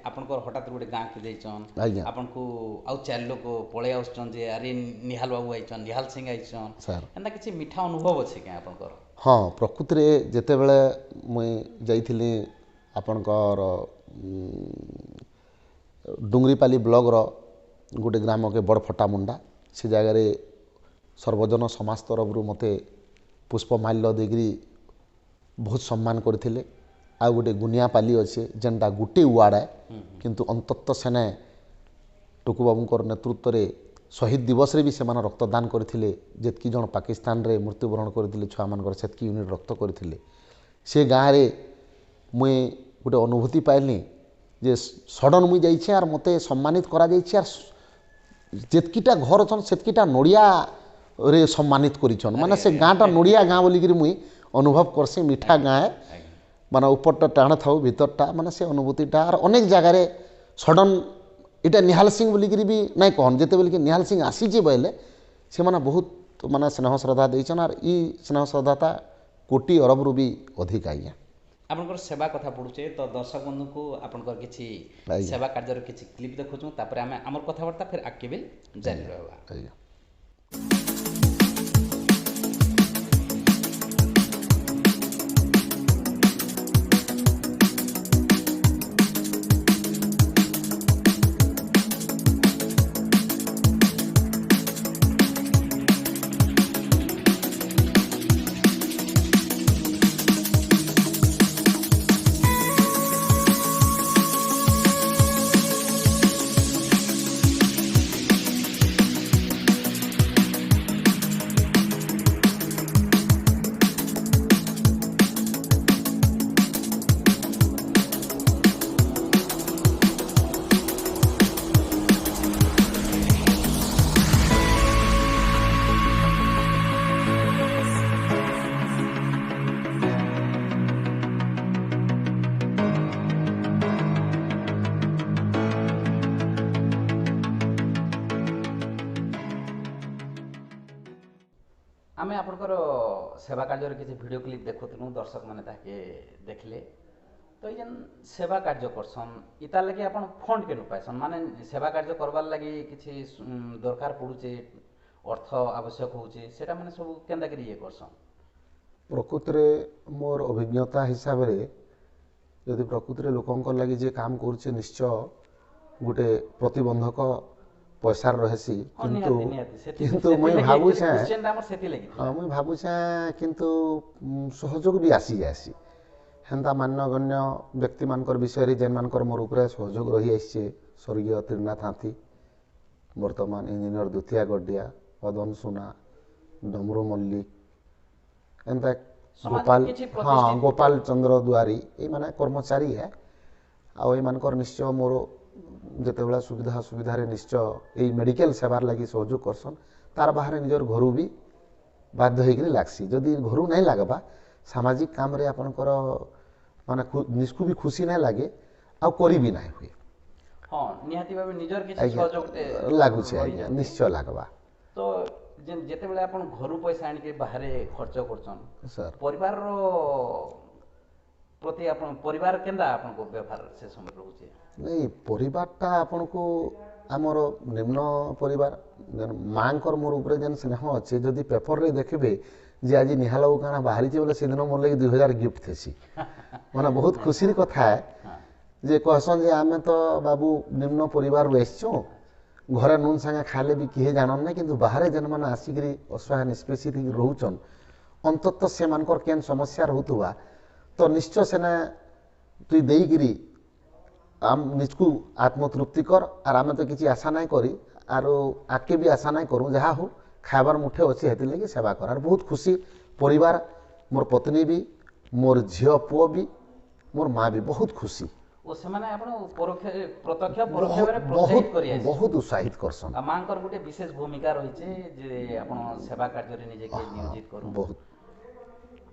ଆପଣଙ୍କର ହଠାତ୍ ଗୋଟେ ଗାଁକୁ ଯାଇଛନ୍, ଆପଣଙ୍କୁ ଆଉ 4 ଲୋକ ପଳେଇ ଆସୁଛନ୍ ଯେ ଆରେ ନିହାଲ ବାବୁ ଆଇଛନ୍, ନିହାଲ ସିଂ ଆଇଛନ୍, ଏନ୍ତା କିଛି ମିଠା ଅନୁଭବ ଅଛେ କେଁ ଆପଣଙ୍କର?
ହଁ, ପ୍ରକୃତିରେ ଯେତେବେଳେ ମୁଇଁ ଯାଇଥିଲି ଆପଣଙ୍କର ଡୁଙ୍ଗରିପାଲି ବ୍ଲକର ଗୋଟେ ଗ୍ରାମକେ ବଡ଼ ଫଟାମୁଣ୍ଡା, ସେ ଜାଗାରେ ସର୍ବଜନ ସମାଜ ତରଫରୁ ମୋତେ ପୁଷ୍ପମାଲ୍ୟ ଦେଇକିରି ବହୁତ ସମ୍ମାନ କରିଥିଲେ। ଆଉ ଗୋଟେ ଗୁନିଆପାଲି ଅଛେ ଯେନ୍ଟା ଗୋଟେ ୱାର୍ଡ଼, କିନ୍ତୁ ଅନ୍ତତଃ ସେନେ ଟୁକୁ ବାବୁଙ୍କର ନେତୃତ୍ୱରେ ଶହୀଦ ଦିବସରେ ବି ସେମାନେ ରକ୍ତଦାନ କରିଥିଲେ। ଯେତ୍କି ଜଣ ପାକିସ୍ତାନରେ ମୃତ୍ୟୁବରଣ କରିଥିଲେ ଛୁଆମାନଙ୍କର ସେତ୍କି ୟୁନିଟ୍ ରକ୍ତ କରିଥିଲେ। ସେ ଗାଁରେ ମୁଇଁ ଗୋଟେ ଅନୁଭୂତି ପାଇଲି ଯେ ସଡ଼ନ୍ ମୁଇଁ ଯାଇଛେ ଆର୍ ମୋତେ ସମ୍ମାନିତ କରାଯାଇଛି ଆର୍ ଯେତ୍କିଟା ଘର ଅଛନ୍ ସେତ୍କିଟା ନଡ଼ିଆରେ ସମ୍ମାନିତ କରିଛନ୍। ମାନେ ସେ ଗାଁଟା ନଡ଼ିଆ ଗାଁ ବୋଲିକିରି ମୁଇଁ ଅନୁଭବ କର୍ସି। ମିଠା ଗାଁ, ମାନେ ଉପରଟା ଟାଣ ଥାଉ ଭିତରଟା, ମାନେ ସେ ଅନୁଭୂତିଟା। ଆର୍ ଅନେକ ଜାଗାରେ ସଡ଼ନ୍ ଏଇଟା ନିହାଲ ସିଂ ବୋଲିକିରି ବି ନାଇଁ କହନ୍, ଯେତେବେଲେ କି ନିହାଲ ସିଂ ଆସିଛି ବୋଇଲେ ସେମାନେ ବହୁତ ମାନେ ସ୍ନେହ ଶ୍ରଦ୍ଧା ଦେଇଛନ୍। ଆର୍ ଇ ସ୍ନେହ ଶ୍ରଦ୍ଧାଟା କୋଟି ଅରବରୁ ବି ଅଧିକ ଆଜ୍ଞା।
ଆପଣଙ୍କର ସେବା କଥା ପଡ଼ୁଛେ ତ ଦର୍ଶକ ବନ୍ଧୁଙ୍କୁ ଆପଣଙ୍କର କିଛି ସେବା କାର୍ଯ୍ୟର କିଛି କ୍ଲିପ୍ ଦେଖୁଛୁ, ତାପରେ ଆମେ ଆମର କଥାବାର୍ତ୍ତା ଫେର ଆଗକେ ବି ଜାରି ରହିବା।
ଆଜ୍ଞା।
ଆମେ ଆପଣଙ୍କର ସେବା କାର୍ଯ୍ୟର କିଛି ଭିଡ଼ିଓ କ୍ଲିପ୍ ଦେଖୁଥିଲୁ, ଦର୍ଶକମାନେ ତାହାକେ ଦେଖିଲେ। ତ ଏଇ ଯେନ୍ ସେବା କାର୍ଯ୍ୟ କରସନ୍, ଇତାର୍ ଲାଗି ଆପଣ ଫଣ୍ଡ କେନୁ ପାଇସନ୍? ମାନେ ସେବା କାର୍ଯ୍ୟ କରବାର୍ ଲାଗି କିଛି ଦରକାର ପଡ଼ୁଛେ, ଅର୍ଥ ଆବଶ୍ୟକ ହଉଛେ, ସେଟା ମାନେ ସବୁ କେନ୍ତା କରି ଇଏ କରସନ୍?
ପ୍ରକୃତରେ ମୋର ଅଭିଜ୍ଞତା ହିସାବରେ ଯଦି ପ୍ରକୃତରେ ଲୋକଙ୍କ ଲାଗି ଯିଏ କାମ କରୁଛେ ନିଶ୍ଚୟ ଗୋଟେ ପ୍ରତିବନ୍ଧକ ପଇସାର ରହେସି, କିନ୍ତୁ କିନ୍ତୁ ମୁଇଁ ଭାବୁଛେଁ, ହଁ ମୁଇଁ ଭାବୁଛେଁ କିନ୍ତୁ ସହଯୋଗ ବି ଆସି ଯାଏସି। ହେନ୍ତା ମାନ୍ୟଗଣ୍ୟ ବ୍ୟକ୍ତିମାନଙ୍କର ବିଷୟରେ ଯେନ୍ମାନଙ୍କର ମୋର ଉପରେ ସହଯୋଗ ରହିଆସିଛେ, ସ୍ୱର୍ଗୀୟ ତ୍ରିନାଥ ହାତୀ, ବର୍ତ୍ତମାନ ଇଞ୍ଜିନିୟର ଦ୍ୱିତୀୟା ଗଡ଼ିଆ, ପଦନ ସୁନା, ଡମରୁ ମଲ୍ଲିକ, ଏନ୍ତା ଗୋପାଲ, ହଁ ଗୋପାଲ ଚନ୍ଦ୍ର ଦୁଆରୀ, ଏଇମାନେ କର୍ମଚାରୀ ହେ। ଆଉ ଏମାନଙ୍କର ନିଶ୍ଚୟ ମୋର ଯେତେବେଳେ ସୁବିଧା ଅସୁବିଧାରେ ନିଶ୍ଚୟ ଏଇ ମେଡ଼ିକାଲ ସେବାର ଲାଗି ସହଯୋଗ କରସନ୍। ତାର ବାହାରେ ନିଜର ଘରୁ ବି ବାଧ୍ୟ ହେଇକିରି ଲାଗ୍ସି। ଯଦି ଘରୁ ନାଇଁ ଲାଗ୍ବା ସାମାଜିକ କାମରେ ଆପଣଙ୍କର ମାନେ ନିଜକୁ ବି ଖୁସି ନାଇଁ ଲାଗେ ଆଉ କରି ବି ନାଇଁ ହୁଏ।
ହଁ, ନିହାତି ଭାବେ ନିଜର କିଛି ସହଯୋଗ
ଲାଗୁଛି ଆଜ୍ଞା, ନିଶ୍ଚୟ ଲାଗ୍ବା।
ତ ଯେତେବେଳେ ଆପଣ ଘରୁ ପଇସା ଆଣିକି ବାହାରେ ଖର୍ଚ୍ଚ କରୁଛନ୍ ସାର୍, ପରିବାରର ପ୍ରତି ଆପଣ ପରିବାର କେନ୍ତା ଆପଣଙ୍କ ବ୍ୟବହାର ସେ ସମୟରେ ରହୁଛି?
ନାଇଁ, ପରିବାରଟା ଆପଣଙ୍କୁ ଆମର ନିମ୍ନ ପରିବାର, ମାଆଙ୍କର ମୋର ଉପରେ ଯେନ୍ ସ୍ନେହ ଅଛି, ଯଦି ପେପରରେ ଦେଖିବେ ଯେ ଆଜି ନିହାଲ ବାବୁ କାଣା ବାହାରିଛି ବୋଲେ ସେଦିନ ମୋର ଲାଗି 2000 ଗିଫ୍ଟ ଥେସି। ମାନେ ବହୁତ ଖୁସିର କଥା ଯେ କହେସନ୍ ଯେ ଆମେ ତ ବାବୁ ନିମ୍ନ ପରିବାରରୁ ଆସିଛୁଁ, ଘରେ ନୁନ୍ ସାଙ୍ଗେ ଖାଇଲେ ବି କିଏ ଜାଣନ୍ ନାଇଁ, କିନ୍ତୁ ବାହାରେ ଯେନ୍ମାନେ ଆସିକିରି ଅସହାୟ ନିଷ୍ପେଷିତ ହେଇକି ରହୁଛନ୍, ଅନ୍ତତଃ ସେମାନଙ୍କର କେନ୍ ସମସ୍ୟା ରହୁଥିବା ତ ନିଶ୍ଚୟ ସେନେ ତୁଇ ଦେଇକିରି ନିଜକୁ ଆତ୍ମତୃପ୍ତି କର। ଆର୍ ଆମେ ତ କିଛି ଆଶା ନାଇଁ କରି ଆରୁ ଆଗ୍କେ ବି ଆଶା ନାଇଁ କରୁ, ଯାହା ହଉ ଖାଇବାର ମୁଠେ ଅଛି ହେଥିର୍ଲାଗି ସେବା କର। ଆର୍ ବହୁତ ଖୁସି ପରିବାର, ମୋର ପତ୍ନୀ ବି, ମୋର ଝିଅ ପୁଅ ବି, ମୋର ମା ବି ବହୁତ ଖୁସି।
ଓ ସେମାନେ ଆପଣ ପ୍ରତ୍ୟକ୍ଷ ପରୋକ୍ଷ ଭାବରେ ପ୍ରୋତ୍ସାହିତ କରି
ବହୁତ ଉତ୍ସାହିତ କରସନ୍।
ମାଙ୍କର ଗୋଟେ ବିଶେଷ ଭୂମିକା ରହିଛି ଯେ ଆପଣ ସେବା କାର୍ଯ୍ୟରେ ନିଜକେ ନିୟୋଜିତ କରୁ
ବହୁତ।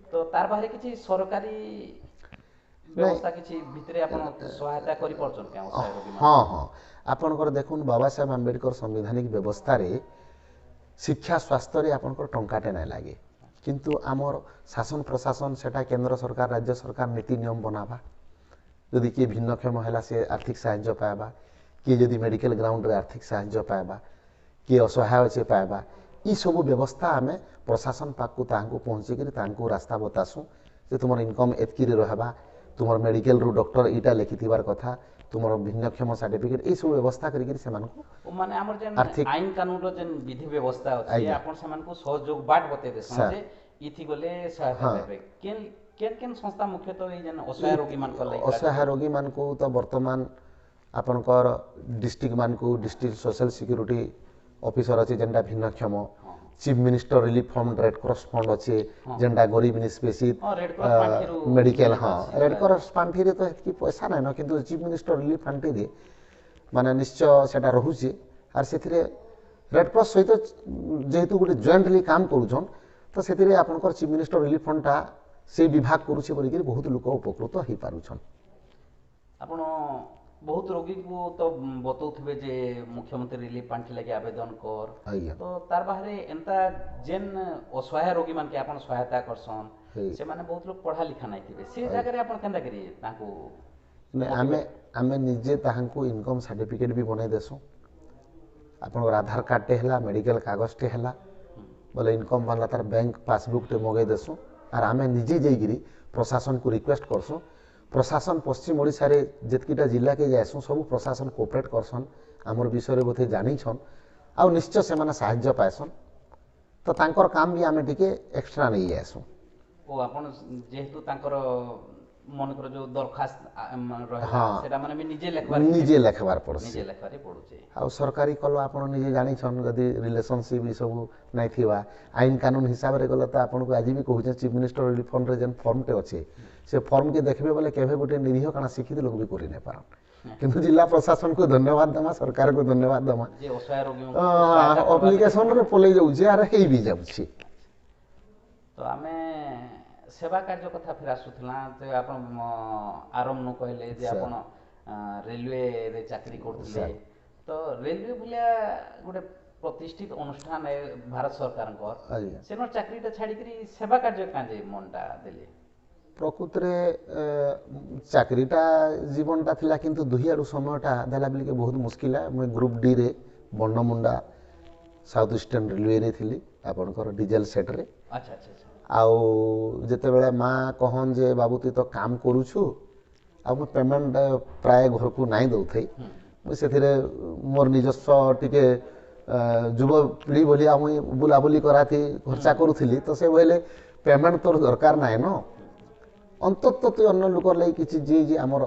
ତ ତାର ବାହାରେ କିଛି ସରକାରୀ ବ୍ୟବସ୍ଥା କିଛି ଭିତରେ ଆପଣ ସହାୟତା କରିପାରୁଛନ୍?
ହଁ ହଁ, ଆପଣଙ୍କର ଦେଖୁନ୍ ବାବା ସାହେବ ଆମ୍ବେଦକର ସାମ୍ବିଧାନିକ ବ୍ୟବସ୍ଥାରେ ଶିକ୍ଷା ସ୍ୱାସ୍ଥ୍ୟରେ ଆପଣଙ୍କର ଟଙ୍କାଟେ ନାଇଁ ଲାଗେ, କିନ୍ତୁ ଆମର ଶାସନ ପ୍ରଶାସନ ସେଟା କେନ୍ଦ୍ର ସରକାର ରାଜ୍ୟ ସରକାର ନୀତି ନିୟମ ବନାବା। ଯଦି କିଏ ଭିନ୍ନକ୍ଷମ ହେଲା ସେ ଆର୍ଥିକ ସାହାଯ୍ୟ ପାଇବା, କିଏ ଯଦି ମେଡ଼ିକାଲ ଗ୍ରାଉଣ୍ଡରେ ଆର୍ଥିକ ସାହାଯ୍ୟ ପାଇବା, କିଏ ଅସହାୟ ଅଛି ପାଇବା, ଏସବୁ ବ୍ୟବସ୍ଥା ଆମେ ପ୍ରଶାସନ ପାଖକୁ ତାହାଙ୍କୁ ପହଞ୍ଚିକିରି ତାଙ୍କୁ ରାସ୍ତା ବତାସୁଁ ଯେ ତୁମର ଇନକମ୍ ଏତ୍କିରେ ରହେବା, ତୁମର ମେଡ଼ିକାଲରୁ ଡକ୍ଟର ଏଇଟା ଲେଖିଥିବାର କଥା, ତୁମର ଭିନ୍ନକ୍ଷମ ସାର୍ଟିଫିକେଟ୍, ଏଇସବୁ ବ୍ୟବସ୍ଥା କରିକିରି ସେମାନଙ୍କୁ
ମାନେ ଆମର ଯେନ୍ ଆଇନ କାନୁନର ଯେନ୍ ବିଧି ବ୍ୟବସ୍ଥା ଅଛି ଆପଣ ସେମାନଙ୍କୁ ସହଯୋଗ ବାଟ ବତେଇ ଦେସନ୍ ଯେ ଇଥି ଗଲେ ସହାୟତା ପାଇବେ। କେନ୍ କେନ୍ କେନ୍ ସଂସ୍ଥା ମୁଖ୍ୟତଃ ଏଇ ଯେନ୍ ଅସହାୟ ରୋଗୀମାନଙ୍କ ଲାଗି?
ଅସହାୟ ରୋଗୀମାନଙ୍କୁ ତ ବର୍ତ୍ତମାନ ଆପଣଙ୍କର ଡିଷ୍ଟ୍ରିକ୍ଟମାନଙ୍କୁ ଡିଷ୍ଟ୍ରିକ୍ଟ ସୋସିଆଲ ସିକ୍ୟୁରିଟି ଅଫିସର ଅଛି ଯେନ୍ଟା ଭିନ୍ନକ୍ଷମ, chief minister relief fund, red cross fund ଅଛି ଯେନ୍ଟା ଗରିବ ନିଷ୍ପେଷିତ ମେଡିକାଲ। ହଁ, ରେଡ୍ କ୍ରସ୍ ପାଣ୍ଠିରେ ତ ହେତ୍କି ପଇସା ନାଇଁନ, କିନ୍ତୁ ଚିଫ୍ ମିନିଷ୍ଟର ରିଲିଫ ପାଣ୍ଠିରେ ମାନେ ନିଶ୍ଚୟ ସେଟା ରହୁଛି। ଆର୍ ସେଥିରେ ରେଡ୍ କ୍ରସ୍ ସହିତ ଯେହେତୁ ଗୋଟେ ଜଏଣ୍ଟଲି କାମ କରୁଛନ୍, ତ ସେଥିରେ ଆପଣଙ୍କର ଚିଫ୍ ମିନିଷ୍ଟର ରିଲିଫ ଫଣ୍ଡଟା ସେ ବିଭାଗ କରୁଛି ବୋଲିକିରି ବହୁତ ଲୋକ ଉପକୃତ ହେଇପାରୁଛନ୍।
ଆପଣ ବହୁତ ରୋଗୀକୁ ତ ବତଉଥିବେ ଯେ ମୁଖ୍ୟମନ୍ତ୍ରୀ ରିଲିଫ ପାଣ୍ଠି ଲାଗି ଆବେଦନ କର। ତ ତାର ବାହାରେ ଏନ୍ତା ଯେନ୍ ଅସହାୟ ରୋଗୀ ମାନକେ ଆପଣ ସହାୟତା କରସନ୍, ସେମାନେ ବହୁତ ଲୋକ ପଢା ଲିଖା ନାଇଁ ଥିବେ, ସେ ଜାଗାରେ ଆପଣ କେନ୍ତା କରି ତାଙ୍କୁ?
ଆମେ ନିଜେ ତାହାଙ୍କୁ ଇନକମ୍ ସାର୍ଟିଫିକେଟ୍ ବି ବନେଇ ଦେସୁଁ। ଆପଣଙ୍କର ଆଧାର କାର୍ଡ଼ଟେ ହେଲା, ମେଡ଼ିକାଲ କାଗଜଟେ ହେଲା, ବୋଲେ ଇନକମ୍ ବାହାରିଲା, ତାର ବ୍ୟାଙ୍କ ପାସବୁକ୍ଟେ ମଗେଇ ଦେସୁଁ। ଆର୍ ଆମେ ନିଜେ ଯାଇକିରି ପ୍ରଶାସନକୁ ରିକ୍ୱେଷ୍ଟ କରସୁଁ। ପ୍ରଶାସନ ପଶ୍ଚିମ ଓଡ଼ିଶାରେ ଯେତିକିଟା ଜିଲ୍ଲାକେ ଯାଏସୁଁ, ସବୁ ପ୍ରଶାସନ କୋଅପରେଟ୍ କରସନ୍, ଆମର ବିଷୟରେ ବୋଧେ ଜାଣିଛନ୍, ଆଉ ନିଶ୍ଚୟ ସେମାନେ ସାହାଯ୍ୟ ପାଏସନ୍। ତ ତାଙ୍କର କାମ ବି ଆମେ ଟିକେ ଏକ୍ସଟ୍ରା ନେଇ ଯାଏସୁଁ।
ଓ ଆପଣ ଯେହେତୁ ତାଙ୍କର ମନେକର ଯୋଉ ଦରଖାସ୍ତ ରହିଲା, ସେଟା ମାନେ ବି ନିଜେ ଲେଖବାର,
ନିଜେ ଲେଖବାର ପଡ଼ୁଛି,
ନିଜେ ଲେଖବାରେ ପଡୁଛି।
ଆଉ ସରକାରୀ କଲ ଆପଣ ନିଜେ ଜାଣିଛନ୍, ଯଦି ରିଲେସନସିପ୍ ସବୁ ନାଇଁ ଥିବା, ଆଇନ କାନୁନ ହିସାବରେ ଗଲେ ତ ଆପଣଙ୍କୁ ଆଜି ବି କହୁଛେ, ଚିଫ୍ ମିନିଷ୍ଟର ରିଲିଫ ଫଣ୍ଡରେ ଯେନ୍ ଫର୍ମଟେ ଅଛି, ସେ ଫର୍ମକେ ଦେଖିବେ ବୋଲେ କେବେ ଗୋଟେ ନିରୀହ କାଣା ଶିଖିତ ଲୋକ ବି କରି ନାଇଁ ପାରନ୍। କିନ୍ତୁ ଜିଲ୍ଲା ପ୍ରଶାସନକୁ ଧନ୍ୟବାଦ ଦେମା, ସରକାରକୁ ଧନ୍ୟବାଦ ଦେମା, ଆପ୍ଲିକେସନରେ ପଲେଇ ଯାଉଛି ଆର୍ ହେଇ ବି ଯାଉଛି।
ତ ଆମେ ସେବା କାର୍ଯ୍ୟ କଥା ଫେର ଆସୁଥିଲା, ତ ଆପଣ ଆରମ୍ଭ କହିଲେ ଯେ ଆପଣ ରେଲୱେରେ ଚାକିରି କରୁଥିଲେ। ତ ରେଲୱେ ଭଳିଆ ଗୋଟେ ପ୍ରତିଷ୍ଠିତ ଅନୁଷ୍ଠାନ ଭାରତ ସରକାରଙ୍କର, ସେନ ଚାକିରିଟା ଛାଡ଼ିକିରି ସେବା କାର୍ଯ୍ୟ କାଁ ମନଟା ଦେଲେ?
ପ୍ରକୃତରେ ଚାକିରିଟା ଜୀବନଟା ଥିଲା, କିନ୍ତୁ ଦୁହି ଆଡ଼ୁ ସମୟଟା ଦେଲା ବେଲିକେ ବହୁତ ମୁସ୍କିଲ। ମୁଇଁ ଗ୍ରୁପ୍ ଡିରେ ବଣ୍ଡମୁଣ୍ଡା ସାଉଥ୍ ଇଷ୍ଟର୍ଣ୍ଣ ରେଲୱେରେ ଥିଲି, ଆପଣଙ୍କର ଡିଜେଲ ସେଟ୍ରେ।
ଆଚ୍ଛା ଆଚ୍ଛା।
ଆଉ ଯେତେବେଳେ ମା କହନ୍ ଯେ ବାବୁ ତୁଇ ତ କାମ କରୁଛୁ, ଆଉ ମୁଁ ପେମେଣ୍ଟ ପ୍ରାୟ ଘରକୁ ନାଇଁ ଦଉଥାଇ, ମୁଇଁ ସେଥିରେ ମୋର ନିଜସ୍ୱ ଟିକେ ଯୁବପିଢ଼ି ଭଳିଆ ମୁଇଁ ବୁଲାବୁଲି କରାଥି ଖର୍ଚ୍ଚା କରୁଥିଲି। ତ ସେ ବୋଇଲେ ପେମେଣ୍ଟ ତୋର ଦରକାର ନାଇଁ ନ, ଅନ୍ତତଃ ତୁଇ ଅନ୍ୟ ଲୋକର ଲାଗି କିଛି ଯିଏ ଯେ ଆମର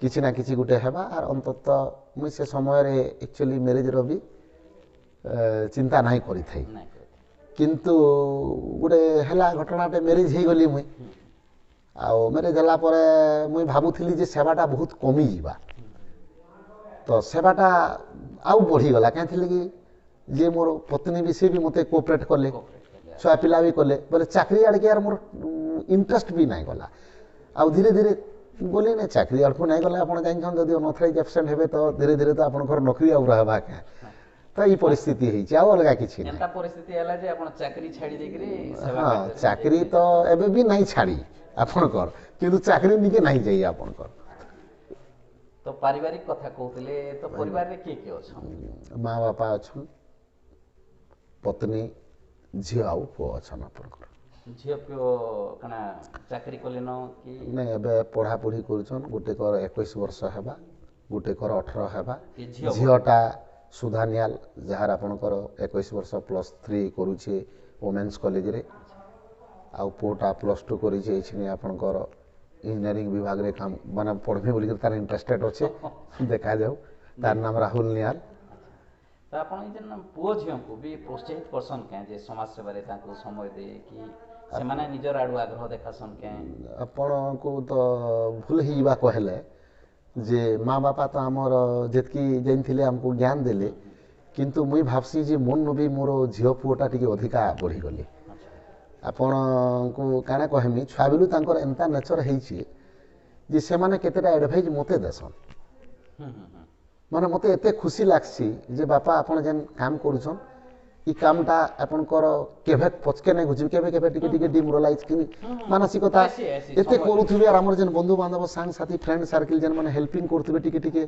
କିଛି ନା କିଛି ଗୋଟେ ହେବା। ଆର୍ ଅନ୍ତତଃ ମୁଇଁ ସେ ସମୟରେ ଆକ୍ଚୁଆଲି ମ୍ୟାରେଜ୍ର ବି ଚିନ୍ତା ନାଇଁ କରିଥାଇ, କିନ୍ତୁ ଗୋଟେ ହେଲା ଘଟଣାଟେ, ମ୍ୟାରେଜ୍ ହେଇଗଲି ମୁଇଁ। ଆଉ ମ୍ୟାରେଜ୍ ହେଲା ପରେ ମୁଇଁ ଭାବୁଥିଲି ଯେ ସେବାଟା ବହୁତ କମିଯିବା, ତ ସେବାଟା ଆଉ ବଢ଼ିଗଲା। କାହିଁଥିଲେ କି ଯିଏ ମୋର ପତ୍ନୀ ବି, ସେ ବି ମୋତେ କୋଅପରେଟ୍ କଲେ, ଛୁଆ ପିଲା ବି କଲେ, ବୋଲେ ଚାକିରି ଆଡ଼ିକି ଆର୍ ମୋର ଇଣ୍ଟରେଷ୍ଟ ବି ନାଇଁ ଗଲା। ଆଉ ଧୀରେ ଧୀରେ ଗଲି ନାଇଁ, ଚାକିରି ଆଡ଼କୁ ନାଇଁ ଗଲେ, ଆପଣ ଜାଣିଛନ୍ ଯଦି ଅନଥରାଇଜ୍ ଆବସେଣ୍ଟ ହେବେ ତ ଧୀରେ ଧୀରେ ତ ଆପଣଙ୍କର ନୋକରି ଆଉ ରହିବା କାଁ। ତ ଏଇ ପରିସ୍ଥିତି ହେଇଛି, ଆଉ ଅଲଗା କିଛି ନାହିଁ।
ପରିସ୍ଥିତି ହେଲା ଯେ ଆପଣ ଚାକିରି ଛାଡ଼ି ଦେଇକିରି?
ହଁ, ଚାକିରି ତ ଏବେ ବି ନାଇଁ ଛାଡ଼ି ଆପଣଙ୍କର, କିନ୍ତୁ ଚାକିରି ନିକେ ନାଇଁ ଯାଇ ଆପଣଙ୍କର।
ତ ପାରିବାରିକ କଥା କହୁଥିଲେ, ତ ପରିବାରରେ କିଏ କିଏ ଅଛନ୍?
ମା ବାପା ଅଛନ୍, ପତ୍ନୀ, ଝିଅ ଆଉ ପୁଅ ଅଛନ୍ ଆପଣଙ୍କର।
ଝିଅ ପୁଅ କାଣା ଚାକିରି କଲେନ କି
ନାଇଁ? ଏବେ ପଢ଼ାପଢ଼ି କରୁଛନ୍। ଗୋଟେକର 21 ବର୍ଷ ହେବା, ଗୋଟେକର 18 ହେବା। ଝିଅଟା ସୁଧା ନିଆଲ, ଯାହାର ଆପଣଙ୍କର 21 ବର୍ଷ, +3 କରୁଛେ ଓମେନ୍ସ କଲେଜରେ, ଆଉ ପୁଅଟା +2 କରିଛେ ଏଇଛିନି ଆପଣଙ୍କର ଇଞ୍ଜିନିୟରିଂ ବିଭାଗରେ କାମ ମାନେ ପଢ଼୍ମି ବୋଲିକରି ତାର ଇଣ୍ଟରେଷ୍ଟେଡ୍ ଅଛେ, ଦେଖାଯାଉ। ତାର ନାମ ରାହୁଲ ନିଆଲ।
ତ ଆପଣ ଏଇ ଯେନ୍ ପୁଅ ଝିଅଙ୍କୁ ବି ପ୍ରୋତ୍ସାହିତ କରସନ୍ କେଁ ଯେ ସମାଜ ସେବାରେ ତାଙ୍କୁ ସମୟ ଦେଇକି ସେମାନେ ନିଜର ଆଡ଼ୁ ଆଗ୍ରହ ଦେଖାସନ୍ କେଁ?
ଆପଣଙ୍କୁ ତ ଭୁଲ ହେଇଯିବା କହିଲେ ଯେ ମା ବାପା ତ ଆମର ଯେତ୍କି ଜାଣିଥିଲେ ଆମକୁ ଜ୍ଞାନ ଦେଲେ, କିନ୍ତୁ ମୁଇଁ ଭାବସି ଯେ ମୋର୍ନୁ ବି ମୋର ଝିଅ ପୁଅଟା ଟିକେ ଅଧିକା ବଢ଼ିଗଲେ। ଆପଣଙ୍କୁ କାଣା କହେମି, ଛୁଆବେଲୁ ତାଙ୍କର ଏନ୍ତା ନେଚର୍ ହେଇଛି ଯେ ସେମାନେ କେତେଟା ଆଡ଼ଭାଇଜ୍ ମୋତେ ଦେସନ୍, ମାନେ ମୋତେ ଏତେ ଖୁସି ଲାଗ୍ସି ଯେ ବାପା ଆପଣ ଯେନ୍ କାମ କରୁଛନ୍, ଇ କାମଟା ଆପଣଙ୍କର କେବେ ପଛକେ ନାଇଁ ଘୁଚିବେ। କେବେ କେବେ ଟିକେ ଟିକେ ଡିମୋରାଲାଇଜ୍ କି ମାନସିକତା ଏତେ କରୁଥିବେ, ଆର୍ ଆମର ଯେନ୍ ବନ୍ଧୁବାନ୍ଧବ, ସାଙ୍ଗସାଥି, ଫ୍ରେଣ୍ଡ ସାର୍କେଲ୍ ଯେନ୍ ମାନେ ହେଲ୍ପିଂ କରୁଥିବେ, ଟିକେ ଟିକେ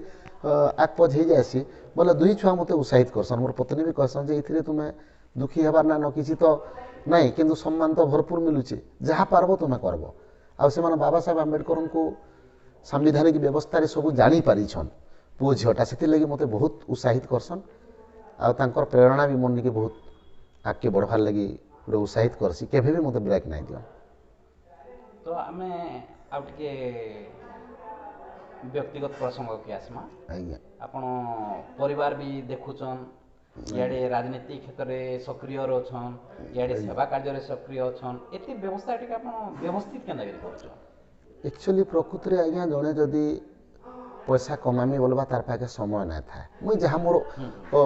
ଆଗ ପଛ ହେଇଯାଏସି। ବୋଲେ ଦୁଇ ଛୁଆ ମୋତେ ଉତ୍ସାହିତ କରସନ୍। ମୋର ପତ୍ନୀ ବି କହେସନ୍ ଯେ ଏଥିରେ ତୁମେ ଦୁଃଖୀ ହେବାର୍ ନା ନ, କିଛି ତ ନାଇଁ, କିନ୍ତୁ ସମ୍ମାନ ତ ଭରପୁର ମିଲୁଛେ, ଯାହା ପାରବ ତୁମେ କରବ। ଆଉ ସେମାନେ ବାବା ସାହେବ ଆମ୍ବେଦକରଙ୍କୁ ସାମ୍ବିଧାନିକ ବ୍ୟବସ୍ଥାରେ ସବୁ ଜାଣିପାରିଛନ୍ ପୁଅ ଝିଅଟା, ସେଥିର୍ଲାଗି ମୋତେ ବହୁତ ଉତ୍ସାହିତ କରସନ୍। ଆଉ ତାଙ୍କର ପ୍ରେରଣା ବି ମୋର୍ ନିକେ ବହୁତ ଆଗ୍କେ ବଢ଼ବାର୍ ଲାଗି ଗୋଟେ ଉତ୍ସାହିତ କର୍ସି, କେବେ ବି ମୋତେ ବ୍ରେକ୍ ନାଇଁ ଦିଅନ୍।
ତ ଆମେ ଆଉ ଟିକେ ବ୍ୟକ୍ତିଗତ ପ୍ରସଙ୍ଗକେ ଆସ୍ମା।
ଆଜ୍ଞା।
ଆପଣ ପରିବାର ବି ଦେଖୁଛନ୍, ଇଆଡ଼େ ରାଜନୀତି କ୍ଷେତ୍ରରେ ସକ୍ରିୟ ଅଛନ୍, ଇଆଡ଼େ ସେବା କାର୍ଯ୍ୟରେ ସକ୍ରିୟ ଅଛନ୍, ଏତେ ବ୍ୟବସ୍ଥା ଟିକେ ଆପଣ ବ୍ୟବସ୍ଥିତ କେନ୍ତା କରି କରୁଛନ୍?
ଆକ୍ଚୁଆଲି ପ୍ରକୃତିରେ ଆଜ୍ଞା ଜଣେ ଯଦି ପଇସା କମାମି ବୋଲବା ତାର ପାଖେ ସମୟ ନାଇଁ ଥାଏ, ମୁଇଁ ଯାହା ମୋର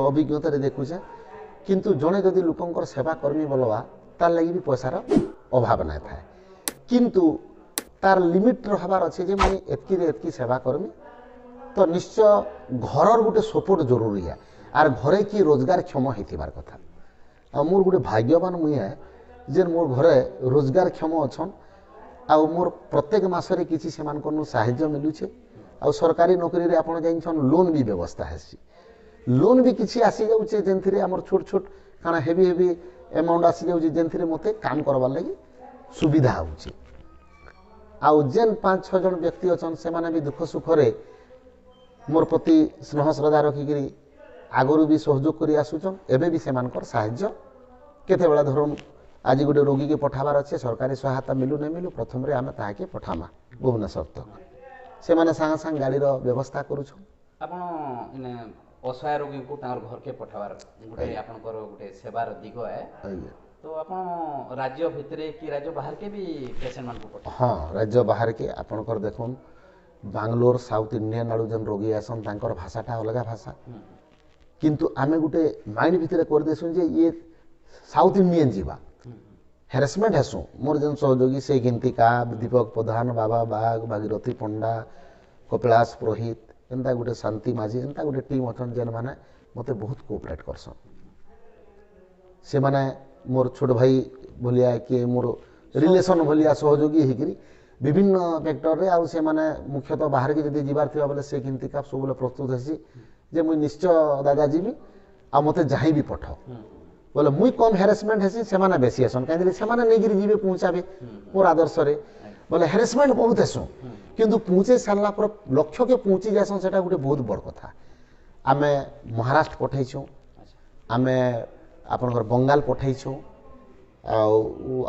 ଅଭିଜ୍ଞତାରେ ଦେଖୁଛେ। କିନ୍ତୁ ଜଣେ ଯଦି ଲୋକଙ୍କର ସେବା କର୍ମି ବୋଲବା ତାର୍ ଲାଗି ବି ପଇସାର ଅଭାବ ନାଇଁ ଥାଏ, କିନ୍ତୁ ତାର ଲିମିଟ୍ ରହବାର ଅଛି ଯେ ମୁଇଁ ଏତ୍କିରେ ଏତ୍କି ସେବା କର୍ମି। ତ ନିଶ୍ଚୟ ଘରର ଗୋଟେ ସପୋର୍ଟ ଜରୁରୀ ହେ, ଆର୍ ଘରେ କିଏ ରୋଜଗାରକ୍ଷମ ହେଇଥିବାର କଥା। ଆଉ ମୋର ଗୋଟେ ଭାଗ୍ୟବାନ ମୁଇଁ ହେ ଯେ ମୋର୍ ଘରେ ରୋଜଗାରକ୍ଷମ ଅଛନ୍, ଆଉ ମୋର୍ ପ୍ରତ୍ୟେକ ମାସରେ କିଛି ସେମାନଙ୍କରନୁ ସାହାଯ୍ୟ ମିଲୁଛେ। ଆଉ ସରକାରୀ ନୌକରୀରେ ଆପଣ ଜାଣିଛନ୍ ଲୋନ୍ ବି ବ୍ୟବସ୍ଥା ହେସି, ଲୋନ୍ ବି କିଛି ଆସିଯାଉଛେ, ଯେନ୍ଥିରେ ଆମର ଛୋଟ ଛୋଟ କାଣା ହେଭି ହେଭି ଏମାଉଣ୍ଟ ଆସିଯାଉଛେ, ଯେନ୍ଥିରେ ମୋତେ କାମ କରବାର୍ ଲାଗି ସୁବିଧା ହଉଛେ। ଆଉ ଯେନ୍ 5-6 ଜଣ ବ୍ୟକ୍ତି ଅଛନ୍ ସେମାନେ ବି ଦୁଃଖ ସୁଖରେ ମୋର୍ ପ୍ରତି ସ୍ନେହ ଶ୍ରଦ୍ଧା ରଖିକିରି ଆଗରୁ ବି ସହଯୋଗ କରି ଆସୁଛନ୍, ଏବେ ବି ସେମାନଙ୍କର ସାହାଯ୍ୟ କେତେବେଳେ ଧରୁନ୍ ଆଜି ଗୋଟେ ରୋଗୀକେ ପଠାବାର ଅଛି, ସରକାରୀ ସହାୟତା ମିଲୁ ନାଇଁ ମିଲୁ, ପ୍ରଥମରେ ଆମେ ତାହାକେ ପଠାମା ଭୁବନେଶ୍ୱର ତକ୍, ସେମାନେ ସାଙ୍ଗେ ସାଙ୍ଗେ ଗାଡ଼ିର ବ୍ୟବସ୍ଥା କରୁଛନ୍।
ଆପଣ ଅସହାୟ ରୋଗୀଙ୍କୁ ତାଙ୍କର ଘରକେ ପଠାବାର ଗୋଟେ ଆପଣଙ୍କର ଗୋଟେ ସେବାର ଦିଗ ଏ, ତ ଆପଣ ରାଜ୍ୟ ଭିତରେ କି ରାଜ୍ୟ ବାହାରକେ ବି ପେସେଣ୍ଟ ମାନଙ୍କୁ ପଠାବେ?
ହଁ, ରାଜ୍ୟ ବାହାରକେ ଆପଣଙ୍କର ଦେଖୁନ୍ ବାଙ୍ଗଲୋର ସାଉଥ ଇଣ୍ଡିଆନ୍ ଆଡ଼ୁ ଯେନ୍ ରୋଗୀ ଆସନ୍ ତାଙ୍କର ଭାଷାଟା ଅଲଗା ଭାଷା, କିନ୍ତୁ ଆମେ ଗୋଟେ ମାଇଣ୍ଡ ଭିତରେ କରିଦେସୁଁ ଯେ ଇଏ ସାଉଥ ଇଣ୍ଡିଆନ୍ ଯିବା ହାରାସମେଣ୍ଟ ହେସୁଁ। ମୋର ଯେନ୍ ସହଯୋଗୀ ସେ ଗିନ୍ତିକା, ଦୀପକ ପ୍ରଧାନ, ବାବା ବାଗ, ଭାଗୀରଥୀ ପଣ୍ଡା, କପିଳାସ ପୁରୋହିତ, ଏନ୍ତା ଗୋଟେ ଶାନ୍ତି ମାଝୀ, ଏନ୍ତା ଗୋଟେ ଟିମ୍ ଅଛନ୍ ଯେନ୍ମାନେ ମୋତେ ବହୁତ କୋଅପରେଟ୍ କରସନ୍। ସେମାନେ ମୋର ଛୋଟ ଭାଇ ଭଳିଆ କିଏ ମୋର ରିଲେସନ୍ ଭଳିଆ ସହଯୋଗୀ ହେଇକିରି ବିଭିନ୍ନ ଭେକ୍ଟରରେ, ଆଉ ସେମାନେ ମୁଖ୍ୟତଃ ବାହାରକେ ଯଦି ଯିବାର ଥିବା ବୋଲେ ସେ ଗିନ୍ତିକା ସବୁବେଳେ ପ୍ରସ୍ତୁତ ହେସି ଯେ ମୁଇଁ ନିଶ୍ଚୟ ଦାଦା ଯିବି ଆଉ ମୋତେ ଯାହିଁ ବି ପଠ ବୋଲେ, ମୁଇଁ କମ୍ ହାରାସମେଣ୍ଟ ହେସି, ସେମାନେ ବେଶୀ ହେସନ୍, କାହିଁକି ସେମାନେ ନେଇକିରି ଯିବେ ପହଞ୍ଚାବେ ମୋର ଆଦର୍ଶରେ ବୋଲେ ହାରାସମେଣ୍ଟ ବହୁତ ହେସୁଁ, କିନ୍ତୁ ପହଞ୍ଚେଇ ସାରିଲା ପରେ ଲକ୍ଷ୍ୟକେ ପହଞ୍ଚି ଯାଏସନ୍, ସେଟା ଗୋଟେ ବହୁତ ବଡ଼ କଥା। ଆମେ ମହାରାଷ୍ଟ୍ର ପଠେଇଛୁଁ, ଆମେ ଆପଣଙ୍କର ବଙ୍ଗାଲ ପଠେଇଛୁଁ, ଆଉ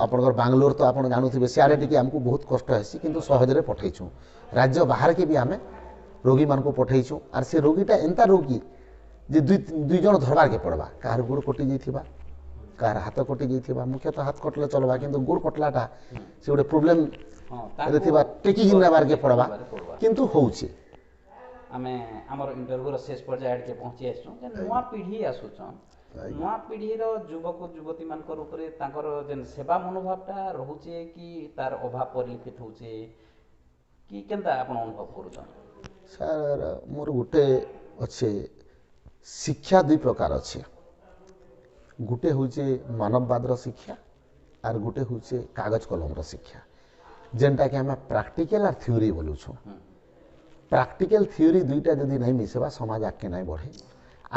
ଆପଣଙ୍କର ବାଙ୍ଗଲୋର ତ ଆପଣ ଜାଣୁଥିବେ, ସିଆଡ଼େ ଟିକେ ଆମକୁ ବହୁତ କଷ୍ଟ ହେସି, କିନ୍ତୁ ସହଜରେ ପଠେଇଛୁଁ। ରାଜ୍ୟ ବାହାରକେ ବି ଆମେ ରୋଗୀମାନଙ୍କୁ ପଠେଇଛୁଁ, ଆର୍ ସେ ରୋଗୀଟା ଏନ୍ତା ରୋଗୀ ଯେ ଦୁଇ ଜଣ ଧରବାର୍କେ ପଡ଼ବା, କାହାର ଗୋଡ଼ କଟି ଯାଇଥିବା, କାହାର ହାତ କଟି ଯାଇଥିବା, ମୁଖ୍ୟତଃ ହାତ କଟିଲେ ଚଲବା, କିନ୍ତୁ ଗୋଡ଼ କଟଲାଟା ସେ ଗୋଟେ ପ୍ରୋବ୍ଲେମ୍ ରେ ଥିବା, ଟେକିକି ନେବାର୍କେ ପଡ଼ବା, କିନ୍ତୁ ହଉଛେ।
ଆମେ ଆମର ଇଣ୍ଟରଭ୍ୟୁର ଶେଷ ପର୍ଯ୍ୟାୟ ଆଡ଼କେ ପହଞ୍ଚି ଆସିଛୁଁ। ଯେ ନୂଆ ପିଢ଼ି ଆସୁଛନ୍, ନୂଆ ପିଢ଼ିର ଯୁବକ ଯୁବତୀମାନଙ୍କର ଉପରେ ତାଙ୍କର ଯେନ୍ ସେବା ମନୋଭାବଟା ରହୁଛେ କି ତାର ଅଭାବ ପରିଲକ୍ଷିତ ହଉଛେ କି କେନ୍ତା ଆପଣ ଅନୁଭବ କରୁଛନ୍?
ସାର୍, ମୋର ଗୋଟେ ଅଛେ, ଶିକ୍ଷା ଦୁଇ ପ୍ରକାର ଅଛେ, ଗୋଟେ ହଉଛେ ମାନବବାଦର ଶିକ୍ଷା ଆର୍ ଗୋଟେ ହଉଛେ କାଗଜ କଲମର ଶିକ୍ଷା, ଯେନ୍ଟାକି ଆମେ ପ୍ରାକ୍ଟିକାଲ ଆର୍ ଥିଓରି ବୋଲୁଛୁଁ। ପ୍ରାକ୍ଟିକାଲ ଥିଓରି ଦୁଇଟା ଯଦି ନାଇଁ ମିଶବା ସମାଜ ଆଗକେ ନାଇଁ ବଢ଼େ।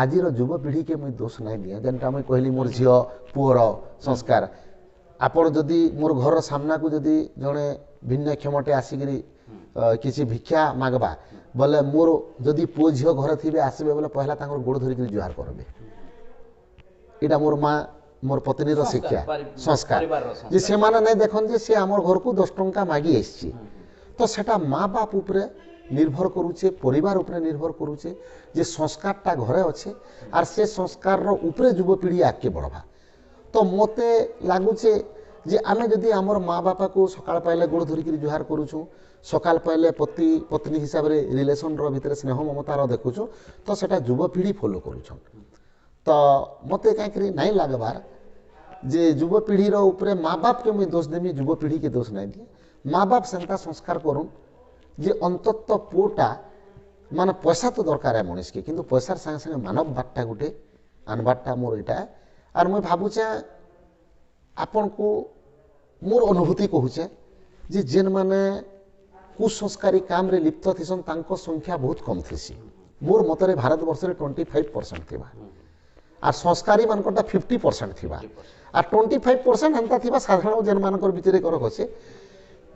ଆଜିର ଯୁବପିଢ଼ିକେ ମୁଇଁ ଦୋଷ ନାଇଁ ଦିଏ, ଯେନ୍ଟା ମୁଇଁ କହିଲି ମୋର ଝିଅ ପୁଅର ସଂସ୍କାର, ଆପଣ ଯଦି ମୋର ଘରର ସାମ୍ନାକୁ ଯଦି ଜଣେ ଭିନ୍ନକ୍ଷମଟେ ଆସିକିରି କିଛି ଭିକ୍ଷା ମାଗବା ବୋଲେ, ମୋର ଯଦି ପୁଅ ଝିଅ ଘରେ ଥିବେ ଆସିବେ ବୋଲେ ପହିଲା ତାଙ୍କର ଗୋଡ଼ ଧରିକିରି ଜୁହାର କରବେ। ଏଇଟା ମୋର ମା ମୋର ପତ୍ନୀର ଶିକ୍ଷା ସଂସ୍କାର, ଯେ ସେମାନେ ନାଇଁ ଦେଖନ୍ ଯେ ସେ ଆମର ଘରକୁ 10 ଟଙ୍କା ମାଗି ଆସିଛି। ତ ସେଟା ମା ବାପ ଉପରେ ନିର୍ଭର କରୁଛେ, ପରିବାର ଉପରେ ନିର୍ଭର କରୁଛେ ଯେ ସଂସ୍କାରଟା ଘରେ ଅଛେ, ଆର୍ ସେ ସଂସ୍କାରର ଉପରେ ଯୁବପିଢ଼ି ଆଗକେ ବଢ଼ବା। ତ ମୋତେ ଲାଗୁଛେ ଯେ ଆମେ ଯଦି ଆମର ମା ବାପାକୁ ସକାଳ ପାଇଲେ ଗୋଡ଼ ଧରିକିରି ଜୁହାର କରୁଛୁଁ, ସକାଳ ପାଇଲେ ପତି ପତ୍ନୀ ହିସାବରେ ରିଲେସନ୍ର ଭିତରେ ସ୍ନେହ ମମତାର ଦେଖୁଛୁଁ, ତ ସେଟା ଯୁବପିଢ଼ି ଫଲୋ କରୁଛନ୍। ତ ମୋତେ କାହିଁକିରି ନାଇଁ ଲାଗ୍ବାର୍ ଯେ ଯୁବପିଢ଼ିର ଉପରେ ମା ବାପକେ ମୁଇଁ ଦୋଷ ଦେମି, ଯୁବପିଢ଼ିକେ ଦୋଷ ନାଇଁ ଦିଏ। ମା ବାପ ସେନ୍ତା ସଂସ୍କାର କରୁନ୍ ଯେ ଅନ୍ତତଃ ପୁଅଟା ମାନେ ପଇସା ତ ଦରକାର ଏ ମଣିଷକେ, କିନ୍ତୁ ପଇସାର ସାଙ୍ଗେ ସାଙ୍ଗେ ମାନବବାଦଟା ଗୋଟେ ଆନବାରଟା ମୋର ଏଇଟା। ଆର୍ ମୁଇଁ ଭାବୁଛେ ଆପଣଙ୍କୁ ମୋର ଅନୁଭୂତି କହୁଛେ ଯେ ଯେନ୍ମାନେ କୁସଂସ୍କାରୀ କାମରେ ଲିପ୍ତ ଥିସନ୍ ତାଙ୍କ ସଂଖ୍ୟା ବହୁତ କମ୍ ଥିସି। ମୋର ମତରେ ଭାରତବର୍ଷରେ 25% ଥିବା, ଆର୍ ସଂସ୍କାରୀ ମାନଙ୍କରଟା 50% ଥିବା, ଆର୍ 25% ଏନ୍ତା ଥିବା ସାଧାରଣ ଯେନ୍ମାନଙ୍କର ଭିତରେ କରକ ଅଛେ,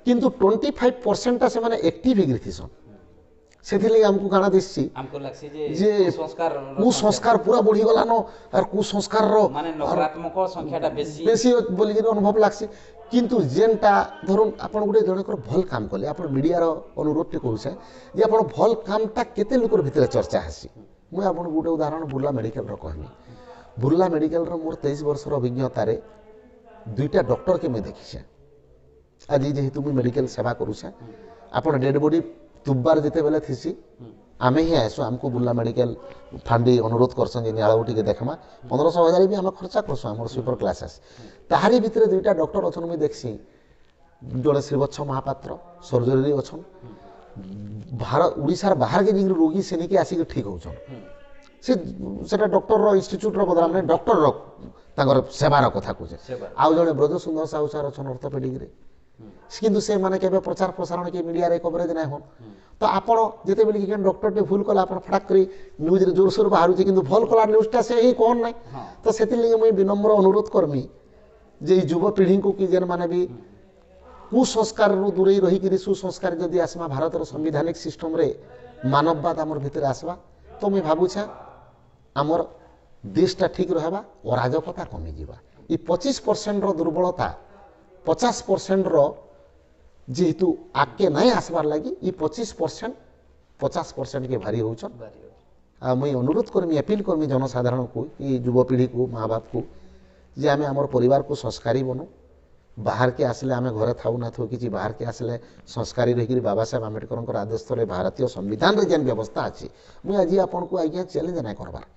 କିନ୍ତୁ 25%ଟା ସେମାନେ ଆକ୍ଟିଭ ହେଇକିରି ଥିସନ୍। ସେଥିର୍ଲାଗି ଆମକୁ କାଣା ଦିଶଛି ଯେ କୁସଂସ୍କାର ପୁରା ବଢ଼ିଗଲାନ, ଆର୍ କୁସଂସ୍କାରର ବେଶୀ ବୋଲିକିରି ଅନୁଭବ ଲାଗ୍ସି। କିନ୍ତୁ ଯେନ୍ଟା ଧରୁନ୍ ଆପଣ ଗୋଟେ ଜଣଙ୍କର ଭଲ୍ କାମ କଲେ, ଆପଣ ମିଡ଼ିଆର ଅନୁରୋଧଟେ କହୁଛେ ଯେ ଆପଣ ଭଲ୍ କାମଟା କେତେ ଲୋକର ଭିତରେ ଚର୍ଚ୍ଚା ହେସି। ମୁଇଁ ଆପଣଙ୍କୁ ଗୋଟେ ଉଦାହରଣ ବୁର୍ଲା ମେଡ଼ିକାଲର କହିମି। ବୁର୍ଲା ମେଡ଼ିକାଲର ମୋର 23 ବର୍ଷର ଅଭିଜ୍ଞତାରେ 2ଟା ଡକ୍ଟରକେ ମୁଇଁ ଦେଖିଛେ। ଆଜି ଯେହେତୁ ମୁଇଁ ମେଡ଼ିକାଲ ସେବା କରୁଛେ, ଆପଣ ଡେଡ୍ ବଡି ତୁବାର ଯେତେବେଲେ ଥିସି ଆମେ ହିଁ ଆଏସୁ, ଆମକୁ ବୁର୍ଲା ମେଡ଼ିକାଲ ଫାଣ୍ଡି ଅନୁରୋଧ କରସନ୍ ଯେ ନିହାଳ ଟିକେ ଦେଖ୍ମା, 1500 ହଜାର ବି ଆମେ ଖର୍ଚ୍ଚା କରସୁଁ ଆମର ସୁପର କ୍ଲାସେସ୍। ତାହାରି ଭିତରେ 2ଟା ଡକ୍ଟର ଅଛନ୍ ମୁଇଁ ଦେଖ୍ସି, ଜଣେ ଶ୍ରୀବତ୍ସ ମହାପାତ୍ର ସର୍ଜରୀରେ ଅଛନ୍, ଭାରତ ଓଡ଼ିଶାର ବାହାରକେ ଯାଇକିରି ରୋଗୀ ସେନିକି ଆସିକି ଠିକ୍ ହଉଛନ୍। ସେ ସେଟା ଡକ୍ଟରର ଇନଷ୍ଟିଚ୍ୟୁଟ୍ର ବଦନାମ ନାହିଁ, ଡକ୍ଟରର ତାଙ୍କର ସେବାର କଥା କହୁଛେ। ଆଉ ଜଣେ ବ୍ରଜ ସୁନ୍ଦର ସାହୁ ସାର୍ ଅଛନ୍ ଅର୍ଥୋପେଡ଼ିକ୍ରେ, କିନ୍ତୁ ସେମାନେ କେବେ ପ୍ରଚାର ପ୍ରସାରଣ କି ମିଡ଼ିଆରେ କଭରେଜ ନାଇଁ ହନ୍। ତ ଆପଣ ଯେତେବେଳେ କି କେନ୍ ଡକ୍ଟରଟେ ଭୁଲ କଲା ଆପଣ ଫଟାକ କରି ନ୍ୟୁଜ୍ରେ ଜୋରସୋର ବାହାରୁଛି, କିନ୍ତୁ ଭଲ କଲା ନ୍ୟୁଜ୍ଟା ସେ ହିଁ କହନ୍ ନାଇଁ। ତ ସେଥିର୍ଲାଗି ମୁଇଁ ବିନମ୍ର ଅନୁରୋଧ କରମି ଯେ ଏଇ ଯୁବପିଢ଼ିଙ୍କୁ କି ଯେନ୍ମାନେ ବି କୁସଂସ୍କାରରୁ ଦୂରେଇ ରହିକିରି ସୁସଂସ୍କାର ଯଦି ଆସ୍ମା, ଭାରତର ସାମ୍ବିଧାନିକ ସିଷ୍ଟମ୍ରେ ମାନବବାଦ ଆମର ଭିତରେ ଆସ୍ବା, ତ ମୁଇଁ ଭାବୁଛେଁ ଆମର ଦେଶଟା ଠିକ୍ ରହେବା, ଅରାଜକତା କମିଯିବା। ଇ 25%ର ଦୁର୍ବଳତା 50%ର ଯେହେତୁ ଆଗ୍କେ ନାଇଁ ଆସ୍ବାର୍ ଲାଗି ଇ 25% 50%କେ ଭାରି ହଉଛନ୍। ଆଉ ମୁଇଁ ଅନୁରୋଧ କରମି, ଆପିଲ୍ କରମି ଜନସାଧାରଣକୁ, ଇ ଯୁବପିଢ଼ିକୁ, ମା ବାପକୁ ଯେ ଆମେ ଆମର ପରିବାରକୁ ସଂସ୍କାରୀ ବନୁ। ବାହାରକେ ଆସିଲେ ଆମେ ଘରେ ଥାଉ ନା ଥାଉ କିଛି, ବାହାରକେ ଆସିଲେ ସଂସ୍କାରୀ ରହିକିରି ବାବା ସାହେବ ଆମ୍ବେଦକରଙ୍କର ଆଦର୍ଶରେ ଭାରତୀୟ ସମ୍ବିଧାନରେ ଯେନ୍ ବ୍ୟବସ୍ଥା ଅଛି, ମୁଇଁ ଆଜି ଆପଣଙ୍କୁ ଆଜ୍ଞା ଚ୍ୟାଲେଞ୍ଜ ନାଇଁ କରବାର୍,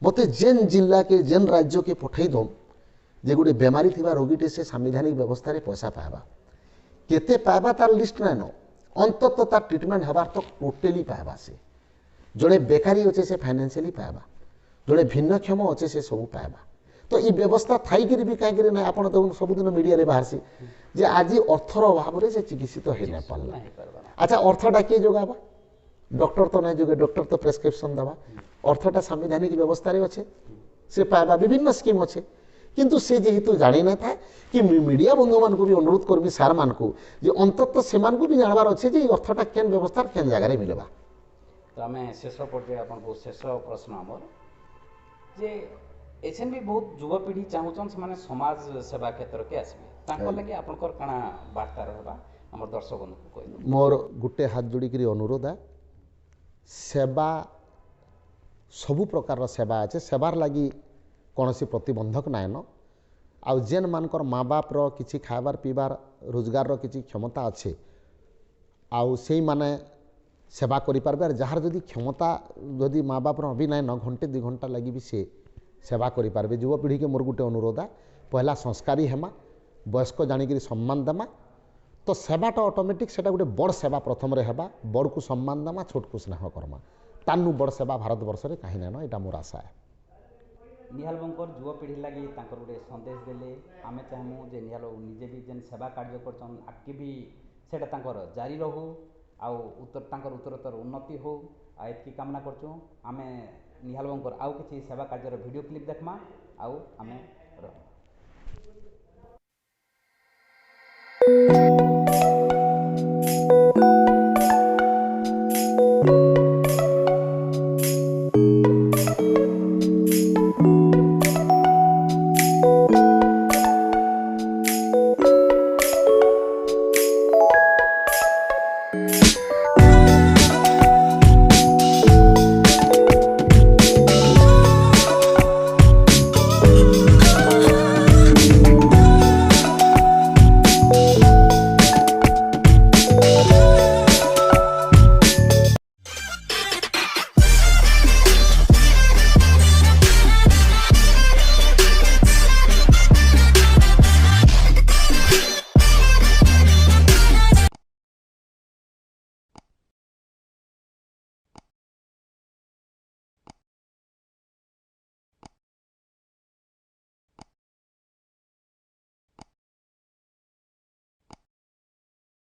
ମୋତେ ଯେନ୍ ଜିଲ୍ଲାକେ ଯେନ୍ ରାଜ୍ୟକେ ପଠେଇ ଦଉନ୍ ଯେ ଗୋଟେ ବେମାରୀ ଥିବା ରୋଗୀଟେ ସେ ସାମ୍ବିଧାନିକ ବ୍ୟବସ୍ଥାରେ ପଇସା ପାଇବା, କେତେ ପାଇବା ତାର ଲିଷ୍ଟ ନାଇଁନ, ଅନ୍ତତଃ ତାର ଟ୍ରିଟମେଣ୍ଟ ହେବାର୍ ତ ଟୋଟାଲି ପାଇବା। ସେ ଜଣେ ବେକାରୀ ଅଛେ ସେ ଫାଇନାନ୍ସିଆଲି ପାଇବା, ଜଣେ ଭିନ୍ନକ୍ଷମ ଅଛେ ସେ ସବୁ ପାଇବା। ତ ଏଇ ବ୍ୟବସ୍ଥା ଥାଇକିରି ବି କାହିଁକିରି ନାଇଁ, ଆପଣ ଦେଖୁନ୍ ସବୁଦିନ ମିଡ଼ିଆରେ ବାହାରସି ଯେ ଆଜି ଅର୍ଥର ଅଭାବରେ ସେ ଚିକିତ୍ସିତ ହେଇ ନାଇଁ ପାରିଲା। ଆଚ୍ଛା, ଅର୍ଥଟା କିଏ ଯୋଗାବା? ଡକ୍ଟର ତ ନାଇଁ ଯୋଗେ, ଡକ୍ଟର ତ ପ୍ରେସକ୍ରିପସନ୍ ଦେବା। ଅର୍ଥଟା ସାମ୍ବିଧାନିକ ବ୍ୟବସ୍ଥାରେ ଅଛେ, ସେ ପାଇବା, ବିଭିନ୍ନ ସ୍କିମ୍ ଅଛେ, କିନ୍ତୁ ସେ ଯେହେତୁ ଜାଣି ନଥାଏ କି ମିଡ଼ିଆ ବନ୍ଧୁମାନଙ୍କୁ ବି ଅନୁରୋଧ କରିବି ସାର୍ମାନଙ୍କୁ ଯେ ଅନ୍ତତଃ ସେମାନଙ୍କୁ ବି ଜାଣିବାର ଅଛି ଯେ ଏଇ ଅର୍ଥଟା କେନ୍ ବ୍ୟବସ୍ଥାର କେନ୍ ଜାଗାରେ ମିଳିବା।
ତ ଆମେ ଶେଷ ପର୍ଯ୍ୟାୟ ଆପଣଙ୍କୁ ଶେଷ ପ୍ରଶ୍ନ ଆମର ଯେ ଏଛେନ୍ ବି ବହୁତ ଯୁବପିଢ଼ି ଚାହୁଁଛନ୍ ସେମାନେ ସମାଜ ସେବା କ୍ଷେତ୍ରକେ ଆସିବେ, ତାଙ୍କର ଲାଗି ଆପଣଙ୍କର କାଣା ବାର୍ତ୍ତା ରହିବା ଆମର ଦର୍ଶକ ବନ୍ଧୁକୁ କହିବେ?
ମୋର ଗୋଟେ ହାତ ଯୋଡ଼ିକିରି ଅନୁରୋଧ, ସେବା ସବୁ ପ୍ରକାରର ସେବା ଅଛି, ସେବାର ଲାଗି କୌଣସି ପ୍ରତିବନ୍ଧକ ନାଇଁନ। ଆଉ ଯେନ୍ମାନଙ୍କର ମା ବାପ୍ର କିଛି ଖାଇବାର ପିଇବାର ରୋଜଗାରର କିଛି କ୍ଷମତା ଅଛି ଆଉ ସେଇମାନେ ସେବା କରିପାରିବେ। ଆର୍ ଯାହାର ଯଦି କ୍ଷମତା ଯଦି ମା ବାପ୍ର ବି ନାଇଁନ, ଘଣ୍ଟେ 2 ଘଣ୍ଟା ଲାଗି ବି ସେ ସେବା କରିପାରିବେ। ଯୁବପିଢ଼ିକେ ମୋର ଗୋଟେ ଅନୁରୋଧ, ପହଲା ସଂସ୍କାରୀ ହେମା, ବୟସ୍କ ଜାଣିକିରି ସମ୍ମାନ ଦେମା, ତ ସେବାଟା ଅଟୋମେଟିକ୍ ସେଟା ଗୋଟେ ବଡ଼ ସେବା ପ୍ରଥମରେ ହେବା, ବଡ଼କୁ ସମ୍ମାନ ଦେମା, ଛୋଟକୁ ସ୍ନେହ କର୍ମା, ତାନୁ ବଡ଼ ସେବା ଭାରତବର୍ଷରେ କାହିଁ ନାଇଁନ, ଏଇଟା ମୋର ଆଶା।
ନିହାଲ ବାବୁଙ୍କର ଯୁବପିଢ଼ି ଲାଗି ତାଙ୍କର ଗୋଟେ ସନ୍ଦେଶ ଦେଲେ। ଆମେ ଚାହିଁମୁ ଯେ ନିହାଲ ବାବୁ ନିଜେ ବି ଯେନ୍ ସେବା କାର୍ଯ୍ୟ କରୁଛନ୍ ଆଗ୍କେ ବି ସେଇଟା ତାଙ୍କର ଜାରି ରହୁ ଆଉ ତାଙ୍କର ଉତ୍ତରୋତ୍ତର ଉନ୍ନତି ହଉ, ଆଉ ଏତ୍କି କାମନା କରୁଛୁଁ। ଆମେ ନିହାଲ ବାବୁଙ୍କର ଆଉ କିଛି ସେବା କାର୍ଯ୍ୟର ଭିଡ଼ିଓ କ୍ଲିପ୍ ଦେଖ୍ମା ଆଉ ଆମେ ରହୁ।